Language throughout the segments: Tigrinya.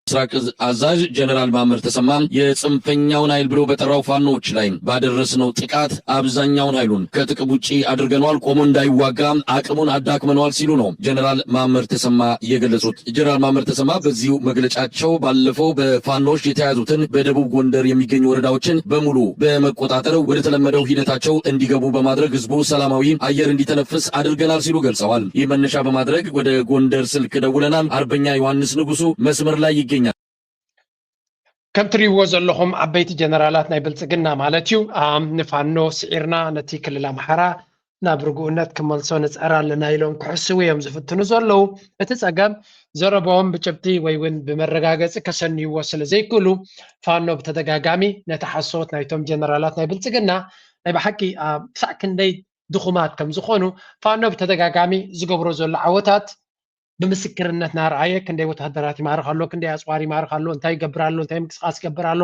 ምስራቅ እዝ አዛዥ ጀነራል ማመር ተሰማ የጽንፈኛውን ኃይል ብሎ በጠራው ፋኖዎች ላይ ባደረስነው ጥቃት አብዛኛውን ኃይሉን ከጥቅም ውጪ አድርገነዋል። ቆሞ እንዳይዋጋ አቅሙን አዳክመነዋል ሲሉ ነው ጀነራል ማመር ተሰማ የገለጹት። ጀነራል ማመር ተሰማ በዚሁ መግለጫቸው ባለፈው በፋኖዎች የተያዙትን በደቡብ ጎንደር የሚገኙ ወረዳዎችን በሙሉ በመቆጣጠር ወደ ተለመደው ሂደታቸው እንዲገቡ በማድረግ ህዝቡ ሰላማዊ አየር እንዲተነፍስ አድርገናል ሲሉ ገልጸዋል። ይህ መነሻ በማድረግ ወደ ጎንደር ስልክ ደውለናል። አርበኛ ዮሐንስ ንጉሱ መስመር ላይ ይገኛል። ከም ትሪእዎ ዘለኹም ዓበይቲ ጀነራላት ናይ ብልፅግና ማለት እዩ። ንፋኖ ስዒርና ነቲ ክልል ኣምሓራ ናብ ርጉእነት ክመልሶ ንፅዕር ኣለና ኢሎም ክሕስቡ እዮም ዝፍትኑ ዘለዉ። እቲ ፀገም ዘረባኦም ብጭብጢ ወይ እውን ብመረጋገፂ ከሰንይዎ ስለ ዘይክእሉ ፋኖ ብተደጋጋሚ ነቲ ሓሶት ናይቶም ጀነራላት ናይ ብልፅግና ናይ ብሓቂ ክሳዕ ክንደይ ድኹማት ከም ዝኾኑ ፋኖ ብተደጋጋሚ ዝገብሮ ዘሎ ዓወታት ብምስክርነት ናርኣየ ክንደይ ወታደራት ይማርኽ ኣሎ፣ ክንደይ ኣፅዋር ይማርኽ ኣሎ፣ እንታይ ይገብር ኣሎ፣ እንታይ ምንቅስቃስ ይገብር ኣሎ፣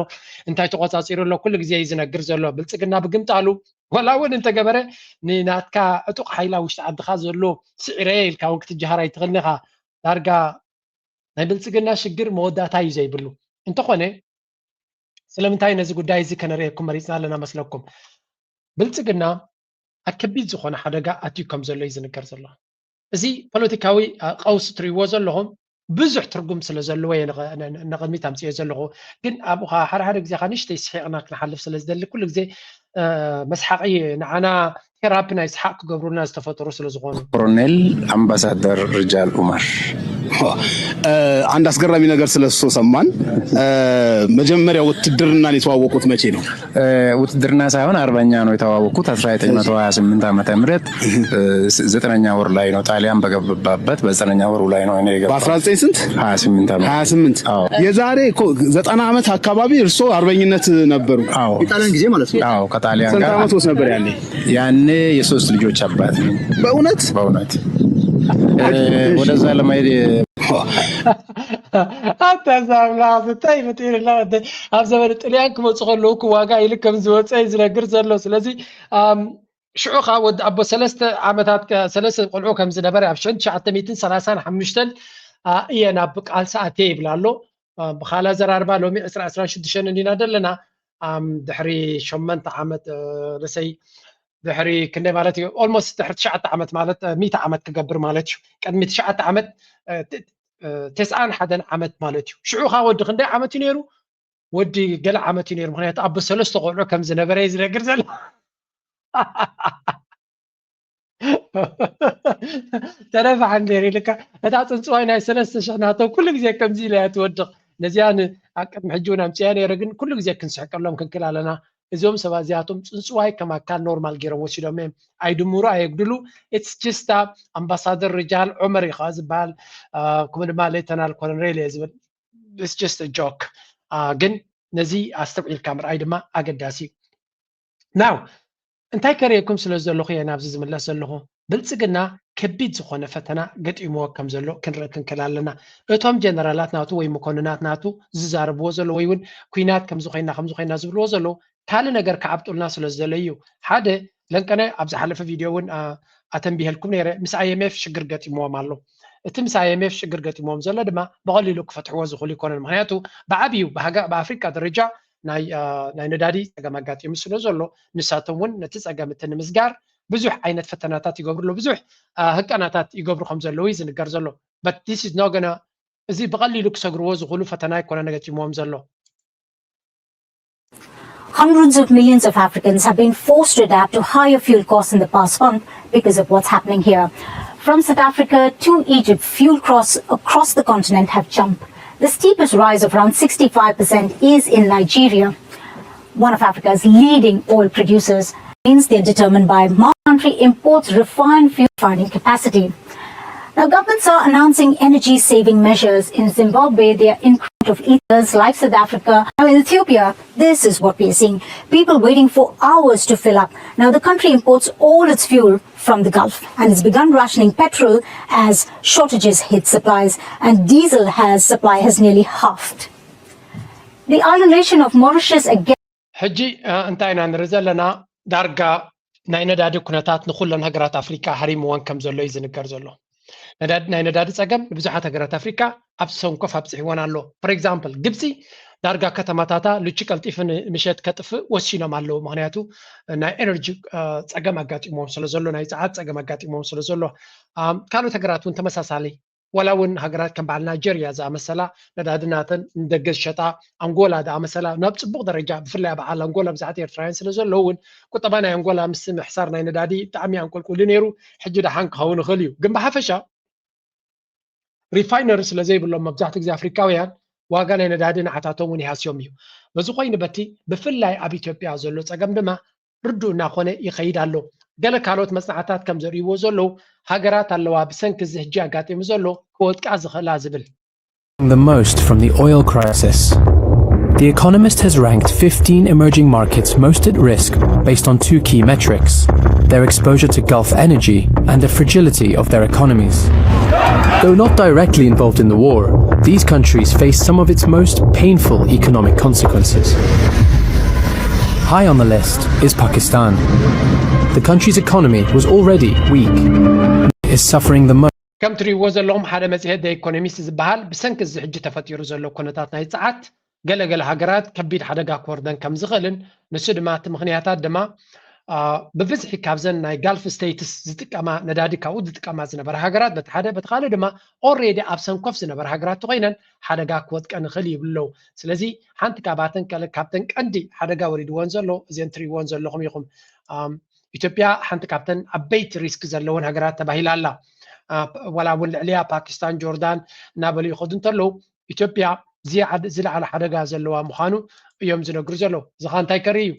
እንታይ ተቆፃፂሩ ኣሎ፣ ኩሉ ግዜ እዩ ዝነግር ዘሎ። ብልፅግና ብግምጣሉ ዋላ እውን እንተገበረ ንናትካ ዕጡቕ ሓይላ ውሽጢ ዓድኻ ዘሎ ስዒረየ ኢልካ እውን ክትጀሃር ኣይትኽእልን ኢኻ። ዳርጋ ናይ ብልፅግና ሽግር መወዳእታ እዩ ዘይብሉ። እንተኾነ ስለምንታይ ነዚ ጉዳይ እዚ ከነርእየኩም መሪፅና ኣለና መስለኩም? ብልፅግና ኣብ ከቢድ ዝኾነ ሓደጋ ኣትዩ ከም ዘሎ እዩ ዝንገር ዘሎ። እዚ ፖለቲካዊ ቀውሲ ትሪእዎ ዘለኹም ብዙሕ ትርጉም ስለ ዘለዎ እየ ንቕድሚት ኣምፅኦ ዘለኹ። ግን ኣብኡ ሓደ ሓደ ግዜ ከዓ ንእሽተይ ስሒቕና ክንሓልፍ ስለ ዝደሊ ኩሉ ግዜ መስሓቂ ንዓና ቴራፒ ናይ ስሓቅ ክገብሩልና ዝተፈጠሩ ስለ ዝኾኑ። ኮሎኔል አምባሳደር ርጃል ኡመር አንድ አስገራሚ ነገር ስለሱ ሰማን። መጀመሪያ ውትድርናን የተዋወቁት መቼ ነው? ውትድርና ሳይሆን አርበኛ ነው የተዋወቁት አስራ ዘጠኝ መቶ ሃያ ስምንት ዓመተ ምህረት ዘጠነኛ ወር ላይ ነው። ጣሊያን በገባበት በዘጠነኛ ወሩ ላይ ነው እኔ የገባሁት። በአስራ ዘጠኝ ስንት? ሃያ ስምንት ዓመት። ሃያ ስምንት አዎ። የዛሬ እኮ ዘጠና ዓመት አካባቢ እርሶ አርበኝነት ነበሩ። አዎ። የጣሊያን ጊዜ ማለት ነው። አዎ፣ ከጣሊያን ስንት ጋር ዓመት ውስጥ ነበር ያኔ? ያኔ የሶስት ልጆች አባት ነኝ። በእውነት በእውነት ወደዛ ለመሄድ ኣታ እዛ ኣምላኽ እንታይ ፈጢሩላ ወደይ። ኣብ ዘመን ጥልያን ክመፁ ከለዉ እኮ ዋጋ ኢሉ ከም ዝወፀ እዩ ዝነግር ዘሎ። ስለዚ ሽዑ ከዓ ወዲ ኣቦ ሰለስተ ዓመታት ሰለስተ ቆልዑ ከም ዝነበረ ኣብ ሽሕን ትሽዓተ ሚእትን ሰላሳን ሓሙሽተን እየ ናብ ቃልሲ ኣትየ ይብል ኣሎ። ብኻላ ዘራርባ ሎሚ ዕስራ ዕስራን ሽዱሽተን እንዲና ዘለና ድሕሪ ሸመንተ ዓመት ለሰይ ድሕሪ ክንደይ ማለት እዩ? ኦልሞስት ድሕሪ ትሽዓተ ዓመት ማለት ሚእቲ ዓመት ክገብር ማለት እዩ። ቅድሚ ትሽዓተ ዓመት ተስዓን ሓደን ዓመት ማለት እዩ። ሽዑ ካ ወዲ ክንደይ ዓመት እዩ ነይሩ? ወዲ ገለ ዓመት እዩ ነይሩ። ምክንያቱ ኣቦ ሰለስተ ቆልዑ ከም ዝነበረ እዩ ዝነግር ዘሎ። ተረፋ ሓንዴር ኢልካ እታ ፅንፅዋይ ናይ ሰለስተ ሽሕ ናቶ ኩሉ ግዜ ከምዚ ኢላ እያ ትወድቕ። ነዚኣ ኣብ ቅድሚ ሕጂ እውን ኣምፅያ ነይረ፣ ግን ኩሉ ግዜ ክንስሕቀሎም ክንክል ኣለና። እዚኦም ሰባት እዚኣቶም ፅንፅዋይ ከም ኣካል ኖርማል ገይሮም ወሲዶም እዮም። ኣይድምሩ ኣየጉድሉ። It's just ኣምባሳደር ርጃል ዑመር እዩ ከዓ ዝበሃል፣ ከምኡ ድማ ሌተናል ኮሎኔል እየ ዝብል። It's just a joke። ግን ነዚ ኣስተውዒልካ ምርኣይ ድማ ኣገዳሲ እዩ። ናው እንታይ ከርእየኩም ስለ ዘለኹ እየ ናብዚ ዝምለስ ዘለኹ። ብልፅግና ከቢድ ዝኾነ ፈተና ገጢምዎ ከም ዘሎ ክንርኢ ክንክል ኣለና። እቶም ጀነራላት ናቱ ወይ መኮንናት ናቱ ዝዛረብዎ ዘሎ ወይ እውን ኩናት ከምዚ ኮይና ከምዚ ኮይና ዝብልዎ ዘለዉ ካልእ ነገር ክዓብጡልና ስለ ዝደለዩ እዩ። ሓደ ለንቀነ ኣብ ዝሓለፈ ቪድዮ እውን ኣተንቢሀልኩም ነይረ። ምስ ኣይኤምኤፍ ሽግር ገጢምዎም ኣሎ። እቲ ምስ ኣይኤምኤፍ ሽግር ገጢምዎም ዘሎ ድማ ብቐሊሉ ክፈትሕዎ ዝኽእሉ ይኮነን። ምክንያቱ ብዓብዩ ብኣፍሪቃ ደረጃ ናይ ነዳዲ ፀገም ኣጋጢሙ ስለ ዘሎ ንሳቶም እውን ነቲ ፀገም እቲ ንምስጋር ብዙሕ ዓይነት ፈተናታት ይገብሩ ኣለዉ። ብዙሕ ህቀናታት ይገብሩ ከም ዘለዉ እዩ ዝንገር ዘሎ። But this is not gonna እዚ ብቐሊሉ ክሰግርዎ ዝኽእሉ ፈተና ኣይኮነ ገጢምዎም ዘሎ። Hundreds of millions of Africans have been forced to adapt to higher fuel costs in the past month because of what's happening here. From South Africa to Egypt, fuel costs across the continent have jumped. The steepest rise of around sixty-five percent is in Nigeria, one of Africa's leading oil producers. Means they're determined by country imports refined fuel refining capacity. Now, governments are announcing energy saving measures. In Zimbabwe, they are in crunch of ethers like South Africa. Now, in Ethiopia, this is what we are seeing. People waiting for hours to fill up. Now, the country imports all its fuel from the Gulf and has begun rationing petrol as shortages hit supplies. And diesel has supply has nearly halved. The island nation of Mauritius again. ሕጂ እንታይ ኢና ንርኢ ዘለና? ዳርጋ ናይ ነዳዲ ኩነታት ንኩለን ሃገራት ኣፍሪካ ሃሪምወን ከም ዘሎ እዩ ዝንገር ዘሎ። ነዳዲ ናይ ነዳዲ ፀገም ንብዙሓት ሃገራት ኣፍሪካ ኣብ ሰንኮፍ ኣብፅሕወን ኣሎ። For example ግብፂ ዳርጋ ከተማታታ ልቹ ቀልጢፉ ንምሸት ከጥፍእ ወሲኖም ኣለዉ። ምክንያቱ ናይ ኤነርጂ ፀገም ኣጋጢሞም ስለዘሎ ናይ ፀዓት ፀገም ኣጋጢሞም ስለዘሎ ካልኦት ሃገራት እውን ተመሳሳሊ ዋላ እውን ሃገራት ከም በዓል ናይጀርያ ዝኣመሰላ ነዳዲ ናተን ንደገ ዝሸጣ ኣንጎላ ዝኣመሰላ ናብ ፅቡቅ ደረጃ ብፍላይ በዓል ኣንጎላ ብዙሓት ኤርትራውያን ስለዘለዉ እውን ቁጠባ ናይ ኣንጎላ ምስ ምሕሳር ናይ ነዳዲ ብጣዕሚ ኣንቆልቁሉ ነይሩ። ሕጂ ደሓን ክኸውን ይኽእል እዩ ግን ብሓፈሻ ሪፋይነሪ ስለዘይብሎም መብዛሕትኡ ግዜ ኣፍሪካውያን ዋጋ ናይ ነዳዲ ንዓታቶም እውን ይሃስዮም እዩ። በዚ ኮይኑ በቲ ብፍላይ ኣብ ኢትዮጵያ ዘሎ ፀገም ድማ ርዱእ እናኾነ ይኸይድ ኣሎ። ገለ ካልኦት መፅናዕታት ከም ዘርእይዎ ዘለዉ ሃገራት ኣለዋ ብሰንኪ እዚ ሕጂ ኣጋጢሙ ዘሎ ክወድቃ ዝኽእላ ዝብል። The most from the oil crisis. The Economist has ranked fifteen emerging markets most at risk based on two key metrics: their exposure to Gulf energy and the fragility of their economies. Though not directly involved in the war, these countries face some of its most painful economic consequences. High on the list is Pakistan. The country's economy was already weak, is suffering the most. ከም ትሪእዎ ዘለኹም ሓደ መፅሄት The Economist ዝበሃል ብሰንኪ እዚ ሕጂ ተፈጢሩ ዘሎ ኩነታት ናይ ፀዓት ገለገለ ሃገራት ከቢድ ሓደጋ ክወርደን ከም ዝኽእልን ንሱ ድማ እቲ ምኽንያታት ድማ ብብዝሒ ካብዘን ናይ ጋልፍ ስቴትስ ዝጥቀማ ነዳዲ ካብኡ ዝጥቀማ ዝነበረ ሃገራት በቲ ሓደ በቲ ካልእ ድማ already ኣብ ሰንኮፍ ዝነበረ ሃገራት ተኮይነን ሓደጋ ክወጥቀን ይኽእል ይብሉ ኣለዉ። ስለዚ ሓንቲ ካባተን ከለ ካብተን ቀንዲ ሓደጋ ወሪድወን ዘሎ እዘን ትሪእወን ዘለኹም ኢኹም። ኢትዮጵያ ሓንቲ ካብተን ዓበይቲ ሪስክ ዘለወን ሃገራት ተባሂላ ኣላ። ዋላ እውን ልዕሊያ ፓኪስታን ጆርዳን እናበሉ ይኸዱ እንተለዉ ኢትዮጵያ ዝለዓለ ሓደጋ ዘለዋ ምዃኑ እዮም ዝነግሩ ዘለዉ። እዚ ኸ እንታይ ከርኢ እዩ?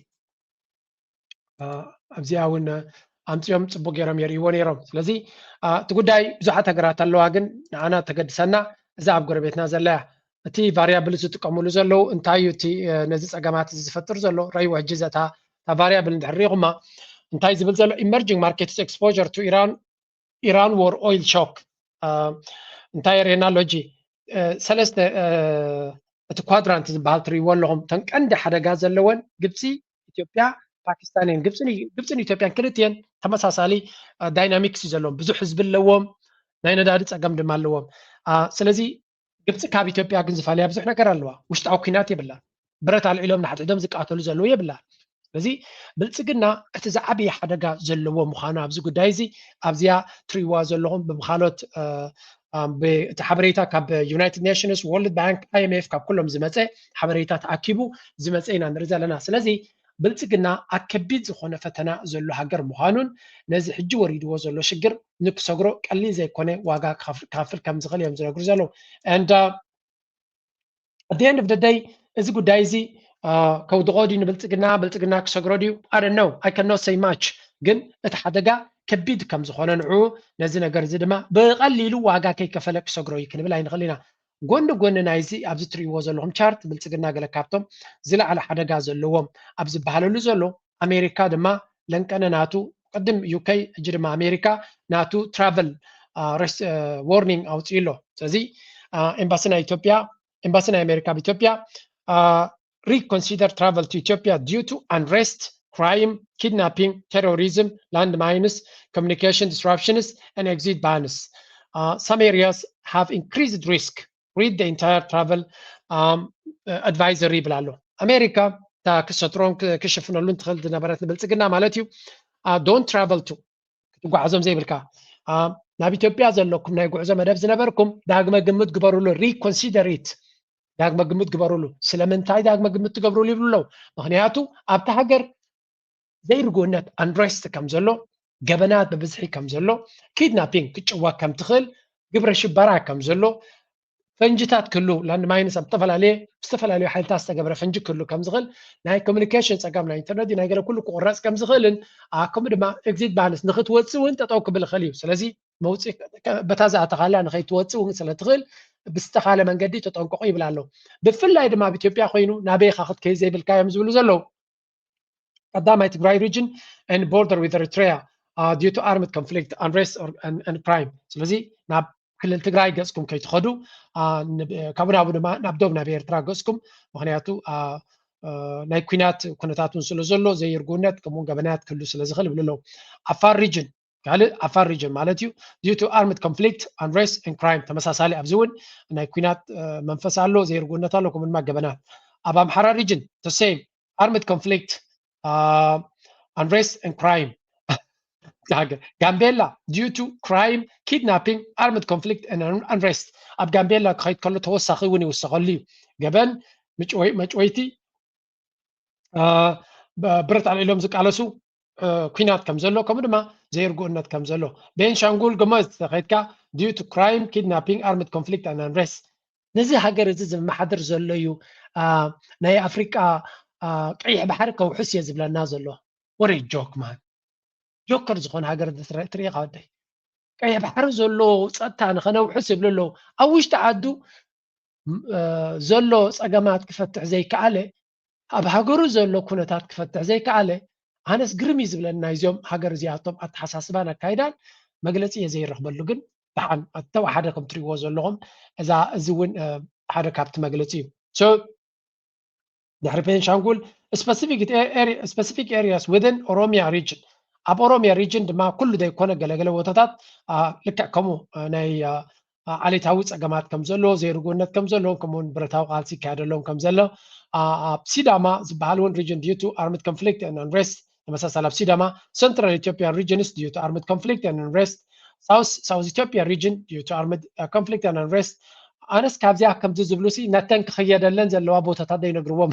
ኣብዚኣ እውን ኣምፅኦም ፅቡቅ ገይሮም የርእይዎ ነይሮም። ስለዚ እቲ ጉዳይ ብዙሓት ሃገራት ኣለዋ፣ ግን ንዓና ተገድሰና እዛ ኣብ ጎረቤትና ዘለያ እቲ ቫሪያብል ዝጥቀምሉ ዘለዉ እንታይ እዩ እቲ ነዚ ፀገማት እዚ ዝፈጥር ዘሎ ረይዎ። ሕጂ ዘታ ቫሪያብል እንድሕር ሪኢኹማ እንታይ ዝብል ዘሎ emerging markets exposure to Iran Iran war oil shock እንታይ የርእየና ኣሎ? ሕጂ ሰለስተ እቲ ኳድራንት ዝበሃል ትሪእዎ ኣለኹም። እተን ቀንዲ ሓደጋ ዘለወን ግብፂ፣ ኢትዮጵያ፣ ፓኪስታን እየን። ግብፅን ኢትዮጵያን ክልቲኤን ተመሳሳሊ ዳይናሚክስ እዩ ዘለዎም። ብዙሕ ህዝቢ ኣለዎም፣ ናይ ነዳዲ ፀገም ድማ ኣለዎም። ስለዚ ግብፂ ካብ ኢትዮጵያ ግን ዝፋለያ ብዙሕ ነገር ኣለዋ። ውሽጣዊ ኩናት የብላ። ብረት ኣልዒሎም ንሓድሕዶም ዝቃተሉ ዘለዉ የብላ። ስለዚ ብልፅግና እቲ ዝዓበየ ሓደጋ ዘለዎ ምዃኑ ኣብዚ ጉዳይ እዚ ኣብዚኣ ትሪእዋ ዘለኹም ብካሎት እቲ ሓበሬታ ካብ ዩናይትድ ኔሽንስ፣ ወርልድ ባንክ፣ ኣይኤምኤፍ ካብ ኩሎም ዝመፀ ሓበሬታ ተኣኪቡ ዝመፀ ኢና ንርኢ ዘለና። ስለዚ ብልፅግና ኣብ ከቢድ ዝኾነ ፈተና ዘሎ ሃገር ምዃኑን ነዚ ሕጂ ወሪድዎ ዘሎ ሽግር ንክሰግሮ ቀሊል ዘይኮነ ዋጋ ክኸፍል ከም ዝኽእል እዮም ዝነግሩ ዘለዉ። And at the end of the day እዚ ጉዳይ እዚ ከውድቆ ድዩ ንብልፅግና? ብልፅግና ክሰግሮ ድዩ? I don't know, I cannot say much። ግን እቲ ሓደጋ ከቢድ ከም ዝኾነ ንዑ ነዚ ነገር እዚ ድማ ብቐሊሉ ዋጋ ከይከፈለ ክሰግሮ እዩ ክንብል ኣይንኽእል ኢና። ጎኒ ጎኒ ናይዚ ኣብዚ ትሪእዎ ዘለኹም ቻርት ብልፅግና ገለ ካብቶም ዝለዓለ ሓደጋ ዘለዎም ኣብ ዝበሃለሉ ዘሎ ኣሜሪካ ድማ ለንቀነ ናቱ ቅድም ዩኬ ሕጂ ድማ ኣሜሪካ ናቱ ትራቨል ዋርኒንግ ኣውፅኡ ኣሎ። ስለዚ ኤምባሲ ናይ ኢትዮጵያ ኤምባሲ ናይ ኣሜሪካ ኣብ ኢትዮጵያ reconsider travel to Ethiopia due to unrest, crime, kidnapping, terrorism, landmines, communication disruptions, and exit bans. Uh, some areas have increased risk. Read the entire travel um, uh, advisory ይብል ኣሎ። ኣሜሪካ እታ ክሰትሮን ክሽፍነሉን ትኽእል ዝነበረት ንብልፅግና ማለት እዩ። Don't travel to ክትጓዓዞም ዘይብልካ ናብ ኢትዮጵያ ዘለኩም ናይ ጉዕዞ መደብ ዝነበርኩም ዳግመ ግምት ግበሩሉ። Reconsider it። ዳግመ ግምት ግበሩሉ። ስለምንታይ ዳግመ ግምት ትገብሩሉ ይብሉ ኣለዉ። ምክንያቱ ኣብቲ ሃገር ዘይርጉእነት፣ unrest፣ ከም ዘሎ፣ ገበናት ብብዝሒ ከም ዘሎ፣ ኪድናፒንግ ክጭወት ከም ትኽእል፣ ግብረ ሽበራ ከም ዘሎ፣ ፈንጅታት ክህሉ፣ ላንድ ማይንስ ኣብ ዝተፈላለየ ዝተፈላለዩ ሓይልታት ዝተገብረ ፈንጂ ክህሉ ከም ዝኽእል፣ ናይ ኮሚኒኬሽን ፀገም ናይ ኢንተርነት ናይ ገለ ኩሉ ክቁረፅ ከም ዝኽእልን ከምኡ ድማ ኤግዚት ባንስ ንክትወፅእ እውን ጠጠው ክብል ይኽእል እዩ። ስለዚ መውፅኢ በታ ዝኣተኻላ ንኸይትወፅእ እውን ስለ ትኽእል ብዝተኻለ መንገዲ ተጠንቀቑ ይብል ኣሎ። ብፍላይ ድማ ኣብ ኢትዮጵያ ኮይኑ ናበይ ኢኻ ክትከይድ ዘይብልካ እዮም ዝብሉ ዘለዉ። ቀዳማይ ትግራይ region and border with Eritrea due to armed conflict, unrest and crime። ስለዚ ናብ ክልል ትግራይ ገፅኩም ከይትኸዱ ካብኡ ናብኡ ድማ ናብ ዶብ ናብ ኤርትራ ገፅኩም ምክንያቱ ናይ ኩናት ኩነታት እውን ስለ ዘሎ ዘይርጉነት ከምኡውን ገበናት ክህሉ ስለ ዝኽእል ይብሉ ኣለዉ። ዓፋር region ካልእ ዓፋር region ማለት እዩ። Due to armed conflict, unrest and crime፣ ተመሳሳሊ ኣብዚ እውን ናይ ኲናት መንፈስ ኣሎ፣ ዘይርጉእነት ኣሎ፣ ከምኡ ድማ ገበናት። ኣብ ኣምሓራ region the same, armed conflict, unrest and crime። ጋምቤላ due to crime, kidnapping, armed conflict and unrest። ኣብ ጋምቤላ ክኸይድ ከሎ ተወሳኺ እውን ይውሰኸሉ እዩ። ገበን፣ መጭወይቲ፣ ብረት ኣልዒሎም ዝቃለሱ ኲናት ከም ዘሎ፣ ከምኡ ድማ ዘይርጉእነት ከም ዘሎ። ቤንሻንጉል ጉሙዝ ተኸይድካ due to crime, kidnapping, armed conflict and unrest። ነዚ ሃገር እዚ ዝመሓድር ዘሎ እዩ። ናይ ኣፍሪቃ ቀይሕ ባሕሪ ከውሕስ እየ ዝብለና ዘሎ። ወረ ጆክ ማን፣ ጆከር ዝኾነ ሃገር ትርኢ ኢኻ ወደይ። ቀይሕ ባሕሪ ዘሎ ጸጥታ ንኸነውሕስ ይብሉ ኣለዉ። ኣብ ውሽጢ ዓዱ ዘሎ ጸገማት ክፈትሕ ዘይከኣለ፣ ኣብ ሃገሩ ዘሎ ኩነታት ክፈትሕ ዘይከኣለ፣ ኣነስ ግርም እዩ ዝብለኒ ናይዚኦም ሃገር እዚኣቶም ኣተሓሳስባን ኣካይዳን። መግለጺ እየ ዘይረኽበሉ፣ ግን ደሓን ኣተወሓደ ከም ትሪእዎ ዘለኹም እዛ፣ እዚ እውን ሓደ ካብቲ መግለጺ እዩ። ድሕሪ ቤንሻንጉል፣ specific areas within ኦሮሚያ region፣ ኣብ ኦሮሚያ region ድማ ኩሉ ዘይኮነ ገለገለ ቦታታት ልክዕ ከምኡ ናይ ዓሌታዊ ጸገማት ከም ዘሎ፣ ዘይርጉእነት ከም ዘሎ፣ ከምኡውን ብረታዊ ቃልሲ ይካየደሎም ከም ዘሎ፣ ኣብ ሲዳማ ዝበሃል እውን region due to armed conflict and unrest፣ ተመሳሳሊ ኣብ ሲዳማ፣ Central Ethiopian regions due to armed conflict and unrest, South South Ethiopia region due to armed conflict and unrest። ኣነስ ካብዚኣ ከምዚ ዝብሉ ሲ ነተን ክኽየደለን ዘለዋ ቦታታት ዘይነግርዎም።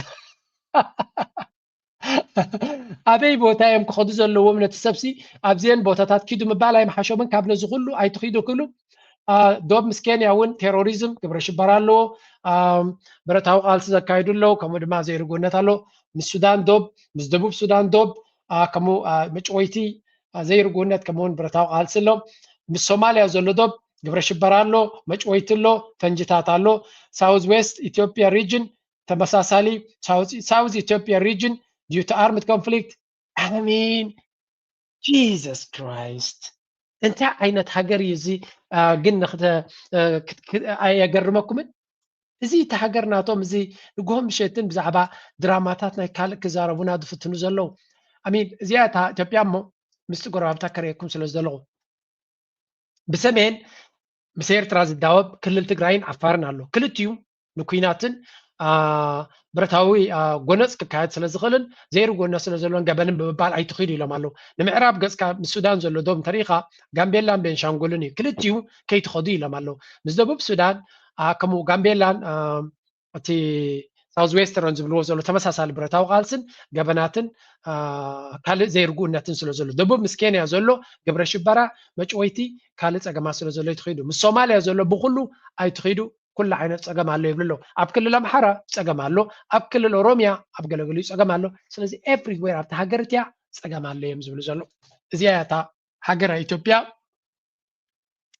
ኣበይ ቦታ እዮም ክኸዱ ዘለዎም ነቲ ሰብሲ ኣብዚአን ቦታታት ኪዱ ምባል ኣይምሓሾምን። ካብ ነዚ ኩሉ ኣይትኺዱ ክብሉ። ዶብ ምስ ኬንያ እውን ቴሮሪዝም፣ ግብረ ሽበራ ኣለዎ። ብረታዊ ቃልሲ ዘካይዱ ኣለዉ፣ ከምኡ ድማ ዘይርጉእነት ኣሎ። ምስ ሱዳን ዶብ፣ ምስ ደቡብ ሱዳን ዶብ፣ ከምኡ መጭወይቲ፣ ዘይርጉእነት፣ ከምኡውን ብረታዊ ቃልሲ ኣሎ። ምስ ሶማልያ ዘሎ ዶብ ግብረ ሽበራ ኣሎ፣ መጭወይቲ ኣሎ፣ ፈንጅታት ኣሎ። South West Ethiopia region ተመሳሳሊ፣ South Ethiopia region due to armed conflict። I mean, Jesus Christ፣ እንታይ ዓይነት ሃገር እዩ እዚ? ግን ኣየገርመኩምን? እዚ እቲ ሃገር ናቶም፣ እዚ ንግሆ ምሸትን ብዛዕባ ድራማታት ናይ ካልእ ክዛረቡና ዝፍትኑ ዘለዉ። I mean፣ እዚኣ እታ ኢትዮጵያ እሞ ምስቲ ጎረባብታ ከርእየኩም ስለ ዘለኹ። ብሰሜን ምስ ኤርትራ ዝዳወብ ክልል ትግራይን ዓፋርን ኣሎ። ክልቲኡ ንኲናትን ብረታዊ ጎነፅ ክካየድ ስለ ዝኽእልን ዘይርጎነት ስለ ዘለዎን ገበንን ብምባል ኣይትኺዱ ኢሎም ኣለዉ። ንምዕራብ ገፅካ ምስ ሱዳን ዘሎ ዶብ እንተሪኢኻ ጋምቤላን ቤንሻንጉልን እዩ። ክልቲኡ ከይትኸዱ ኢሎም ኣለዉ። ምስ ደቡብ ሱዳን ከምኡ ጋምቤላን እቲ ሳውዝ ዌስተርን ዝብልዎ ዘሎ ተመሳሳሊ ብረታዊ ቃልስን ገበናትን ካልእ ዘይርጉእነትን ስለ ዘሎ፣ ደቡብ ምስ ኬንያ ዘሎ ግብረ ሽበራ፣ መጭወይቲ፣ ካልእ ጸገማት ስለ ዘሎ ኣይትኺዱ። ምስ ሶማልያ ዘሎ ብኹሉ ኣይትኺዱ፣ ኩሉ ዓይነት ጸገም ኣሎ ይብሉ ኣለዉ። ኣብ ክልል ኣምሓራ ጸገም ኣሎ፣ ኣብ ክልል ኦሮሚያ ኣብ ገለገሊኡ ጸገም ኣሎ። ስለዚ ኤቭሪዌር ኣብታ ሃገር እቲኣ ጸገም ኣሎ እዮም ዝብሉ ዘለዉ። እዚኣ እያ እታ ሃገር ኢትዮጵያ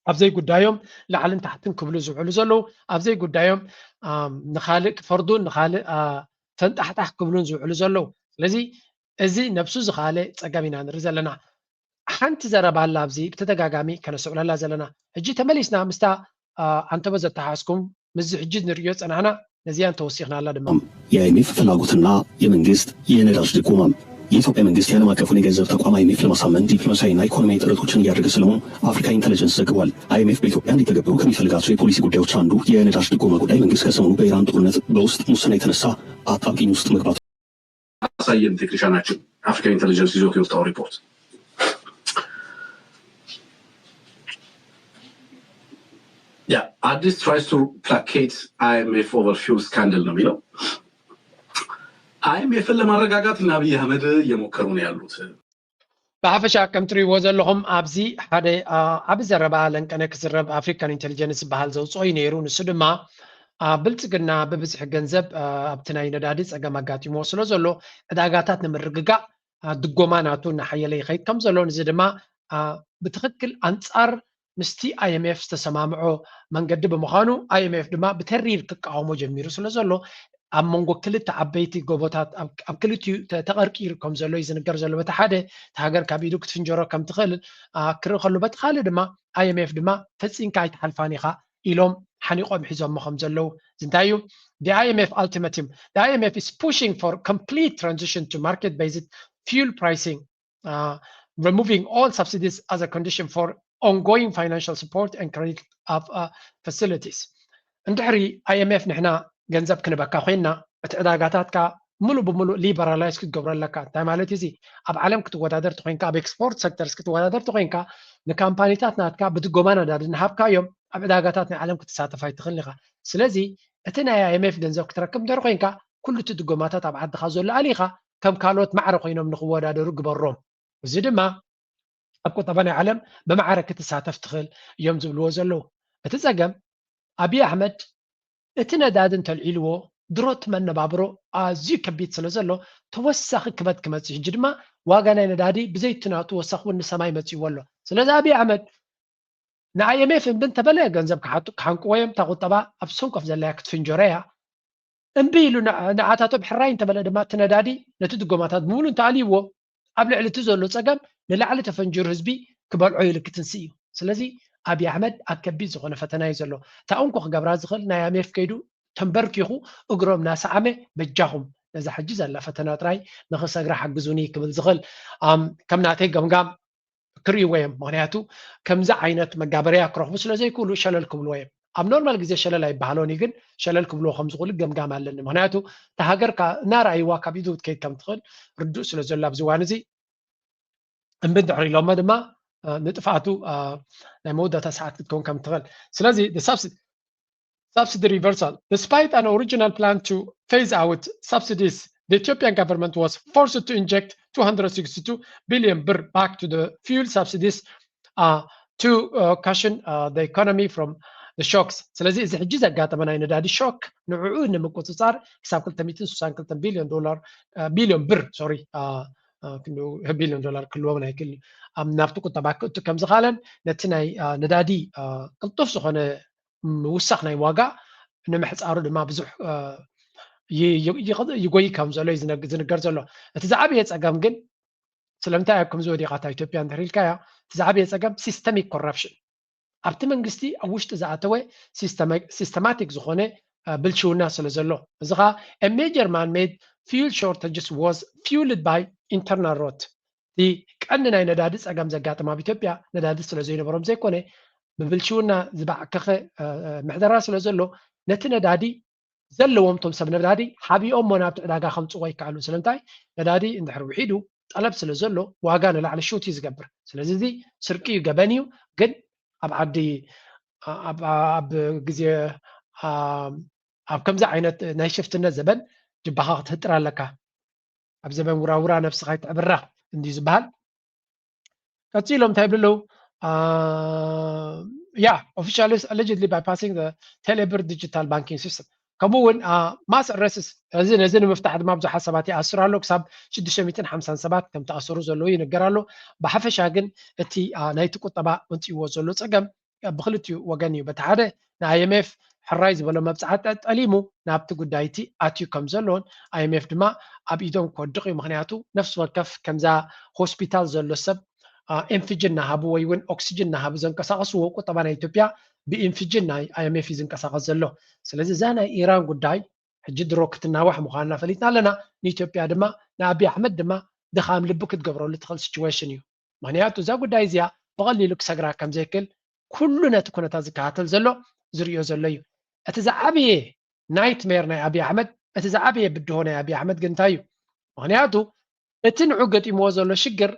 ኣብ ዘይጉዳዮም ላዕልን ታሕትን ክብሉ ዝውዕሉ ዘለዉ፣ ኣብ ዘይጉዳዮም ንኻልእ ክፈርዱን ንኻልእ ፈንጣሕጣሕ ክብሉን ዝውዕሉ ዘለዉ። ስለዚ እዚ ነብሱ ዝኻለ ጸገም ኢና ንርኢ ዘለና። ሓንቲ ዘረባ ኣላ ኣብዚ ብተደጋጋሚ ከነስዕለላ ዘለና። ሕጂ ተመሊስና ምስታ ኣንተበ ዘተሓዝኩም ምስዚ ሕጂ ንርእዮ ጸናሕና ነዚኣን ተወሲኽናላ ድማ። የአይኤምኤፍ ፍላጎትና የመንግስት የነዳጅ ድጎማ። የኢትዮጵያ መንግስት የዓለም አቀፉን የገንዘብ ተቋም አይኤምኤፍ ለማሳመን ዲፕሎማሲያዊና ኢኮኖሚያዊ ጥረቶችን እያደረገ ስለመሆኑ አፍሪካ ኢንተለጀንስ ዘግቧል። አይኤምኤፍ በኢትዮጵያ እንዲተገበሩ ከሚፈልጋቸው የፖሊሲ ጉዳዮች አንዱ የነዳጅ ድጎማ ጉዳይ መንግስት ከሰሞኑ በኢራን ጦርነት በውስጥ ሙስና የተነሳ አጣብቂኝ ውስጥ መግባቱ አሳየን ቴክኒሻናችን አፍሪካ ኢንተለጀንስ ይዞት የወጣው ሪፖርት። Yeah, Addis tries to placate I M F over fuel scandal ነው የሚለው። አይኤምኤፍን ለማረጋጋት እና አብይ አህመድ እየሞከሩ ነው ያሉት። ብሓፈሻ ከም ትሪእዎ ዘለኹም ኣብዚ ሓደ ዓቢ ዘረባ ለንቀነ ክዝረብ ኣፍሪካን ኢንቴሊጀንስ ዝበሃል ዘውፅኦ እዩ ነይሩ። ንሱ ድማ ብልፅግና ብብዝሒ ገንዘብ ኣብቲ ናይ ነዳዲ ፀገም ኣጋጢሞ ስለ ዘሎ ዕዳጋታት ንምርግጋእ ድጎማ ናቱ እናሓየለ ይኸይድ ከም ዘሎ፣ ንዚ ድማ ብትኽክል ኣንፃር ምስቲ ኣይኤምኤፍ ዝተሰማምዖ መንገዲ ብምዃኑ፣ ኣይኤምኤፍ ድማ ብተሪር ክቃወሞ ጀሚሩ ስለ ዘሎ፣ ኣብ መንጎ ክልተ ዓበይቲ ጎቦታት ኣብ ክልቲኡ ተቐርቂሩ ከም ዘሎ እዩ ዝንገር ዘሎ። በቲ ሓደ እቲ ሃገር ካብ ኢዱ ክትፍንጀሮ ከም ትኽእል ክርኢ ከሎ፣ በቲ ካልእ ድማ ኣይኤምኤፍ ድማ ፈጺምካ ኣይትሓልፋን ኢኻ ኢሎም ሓኒቖም ሒዞሞ ከም ዘለዉ። እዚ እንታይ እዩ? The I M F ultimatum. The I M F is pushing for complete transition to market based fuel pricing. removing all subsidies as a condition for ongoing financial support and credit of uh, facilities. እንድሕሪ ኣይኤምኤፍ ንሕና ገንዘብ ክንበካ ኮይና እቲ ዕዳጋታትካ ሙሉ ብሙሉ ሊበራላይዝ ክትገብሮ ኣለካ። እንታይ ማለት እዚ? ኣብ ዓለም ክትወዳደር ተኮይንካ፣ ኣብ ኤክስፖርት ሰክተርስ ክትወዳደር ተኮይንካ፣ ንካምፓኒታት ናትካ ብድጎማ ነዳዲ እናሃብካዮም ኣብ ዕዳጋታት ናይ ዓለም ክትሳተፍ ኣይትኽእልን ኢኻ። ስለዚ እቲ ናይ ኣይኤምኤፍ ገንዘብ ክትረክብ እንድሕር ኮይንካ፣ ኩሉ እቲ ድጎማታት ኣብ ዓድኻ ዘሎ ኣሊኻ ከም ካልኦት ማዕረ ኮይኖም ንክወዳደሩ ግበሮም። እዚ ድማ ኣብ ቁጠባ ናይ ዓለም ብማዕረ ክትሳተፍ ትኽእል እዮም ዝብልዎ ዘለዉ። እቲ ጸገም ኣብይ ኣሕመድ እቲ ነዳዲ እንተልዒልዎ ድሮ እቲ መነባብሮ ኣዝዩ ከቢድ ስለ ዘሎ ተወሳኺ ክበት ክመጽእ፣ ሕጂ ድማ ዋጋ ናይ ነዳዲ ብዘይ እቲ ናቱ ወሳኺ እውን ንሰማይ መጺእዎ ኣሎ። ስለዚ ኣብይ ኣሕመድ ንኣይኤምኤፍ እምቢ እንተበለ ገንዘብ ክሓጡ ክሓንቅዎ እዮም። እታ ቁጠባ ኣብ ሰንኮፍ ዘላያ ክትፍንጀሮ እያ። እምቢ ኢሉ ንዓታቶም ሕራይ እንተበለ ድማ እቲ ነዳዲ ነቲ ድጎማታት ብምሉ እንተኣልይዎ ኣብ ልዕሊ እቲ ዘሎ ጸገም ንላዕሊ ተፈንጂሩ ህዝቢ ክበልዖ ይልክትንሲ እዩ። ስለዚ ኣብይ ኣሕመድ ኣብ ከቢድ ዝኾነ ፈተና እዩ ዘሎ። እታ እንኮ ክገብራ ዝኽእል ናይ ኣሜፍ ከይዱ ተንበርኪኹ እግሮም ናሰዓመ በጃኹም ነዛ ሕጂ ዘላ ፈተና ጥራይ ንኽሰግራ ሓግዙኒ ክብል ዝኽእል ከም ናተይ ገምጋም ክርእይዎ እዮም። ምክንያቱ ከምዚ ዓይነት መጋበርያ ክረኽቡ ስለ ዘይክእሉ ሸለል ክብልዎ እዮም። ኣብ ኖርማል ግዜ ሸለል ኣይበሃሎን እዩ፣ ግን ሸለል ክብልዎ ከም ዝኽእሉ ገምጋም ኣለኒ። ምክንያቱ እታ ሃገር እናረኣይዋ ካብ ኢዱ ክትከይድ ከም ትኽእል ርዱእ ስለ ዘሎ ኣብዚ እዋን እዚ እምቢ እንድሕር ኢሎሞ ድማ ንጥፍኣቱ ናይ መወዳእታ ሰዓት ክትከውን ከም ትኽእል። ስለዚ subsidy reversal despite an original plan to phase out subsidies, the Ethiopian government was forced to inject two hundred sixty-two billion birr back to the fuel subsidies uh, to uh, cushion uh, the economy from the shocks. ስለዚ እዚ ሕጂ ዘጋጠመ ናይ ነዳዲ ሾክ ንዕኡ ንምቁፅፃር ክሳብ ክልተ ሚእትን ስሳን ክልተን ቢልዮን ዶላር ቢልዮን ብር ሶሪ ቢልዮን ዶላር ክልዎም ናይ ክል ናብቲ ቁጠባ ክእቱ ከም ዝኻለን ነቲ ናይ ነዳዲ ቅልጡፍ ዝኾነ ምውሳኽ ናይ ዋጋ ንምሕፃሩ ድማ ብዙሕ ይጎይ ከም ዘሎ እዩ ዝነገር ዘሎ። እቲ ዝዓበየ ፀገም ግን ስለምንታይ ኣብ ከምዚ ወዲቓታ ኢትዮጵያ እንድሕር ኢልካያ እቲ ዝዓበየ ፀገም ሲስተሚክ ኮራፕሽን ኣብቲ መንግስቲ ኣብ ውሽጢ ዝኣተወ ሲስተማቲክ ዝኾነ ብልሽውና ስለ ዘሎ እዚ ከዓ major man made fuel shortages was fueled by internal rot። እቲ ቀንዲ ናይ ነዳዲ ፀገም ዘጋጥም ኣብ ኢትዮጵያ ነዳዲ ስለ ዘይነበሮም ዘይኮነ ብብልሽውና ዝባዕከኸ ምሕደራ ስለ ዘሎ ነቲ ነዳዲ ዘለዎም ቶም ሰብ ነዳዲ ሓቢኦም ሞ ናብቲ ዕዳጋ ከምፅዎ ይከኣሉ። ስለምንታይ ነዳዲ እንድሕር ውሒዱ ጠለብ ስለ ዘሎ ዋጋ ንላዕሊ ሹት እዩ ዝገብር። ስለዚ እዚ ስርቂ እዩ፣ ገበን እዩ። ግን ኣብ ዓዲ ኣብ ግዜ ኣብ ከምዚ ዓይነት ናይ ሽፍትነት ዘበን ጅባኻ ክትህጥር ኣለካ። ኣብ ዘበን ውራውራ ነብስኻ ይትዕብራ እንድዩ ዝበሃል። ቀፂሎም እንታይ ይብሉ ኣለዉ? Yeah, officials allegedly bypassing the Telebirr digital banking system ከምኡ እውን mass arrests እዚ ነዚ ንምፍታሕ ድማ ብዙሓት ሰባት ይኣስሩ ኣሎ። ክሳብ ሽዱሽተ ሚእትን ሓምሳን ሰባት ከም ተኣሰሩ ዘለዉ ይንገር ኣሎ። ብሓፈሻ ግን እቲ ናይቲ ቁጠባ ወንፅዎ ዘሎ ፀገም ብክልቲኡ ወገን እዩ። በቲ ሓደ ንኣይኤምኤፍ ሕራይ ዝበሎ መብፅዓ ጠሊሙ ናብቲ ጉዳይቲ ኣትዩ ከም ዘሎን ኣይኤምኤፍ ድማ ኣብ ኢዶም ክወድቕ እዩ። ምክንያቱ ነፍሲ ወከፍ ከምዛ ሆስፒታል ዘሎ ሰብ ኤንፍጅን እናሃቡ ወይ እውን ኦክሲጅን እናሃቡ ዘንቀሳቀስዎ ቁጠባ ናይ ኢትዮጵያ ብኢንፍጅን ናይ ኣይኤምኤፍ እዩ ዝንቀሳቀስ ዘሎ። ስለዚ እዛ ናይ ኢራን ጉዳይ ሕጂ ድሮ ክትናዋሕ ምዃንና ፈሊጥና ኣለና። ንኢትዮጵያ ድማ ንኣብይ ኣሕመድ ድማ ድኻም ልቢ ክትገብረሉ ትኽእል ሲቹዌሽን እዩ። ምክንያቱ እዛ ጉዳይ እዚኣ ብቐሊሉ ክሰግራ ከም ዘይክእል ኩሉ ነቲ ኩነታት ዝከታተል ዘሎ ዝርእዮ ዘሎ እዩ። እቲ ዝዓበየ ናይትሜር ናይ ኣብይ ኣሕመድ እቲ ዝዓበየ ብድሆ ናይ ኣብይ ኣሕመድ ግን እንታይ እዩ? ምክንያቱ እቲ ንዑ ገጢምዎ ዘሎ ሽግር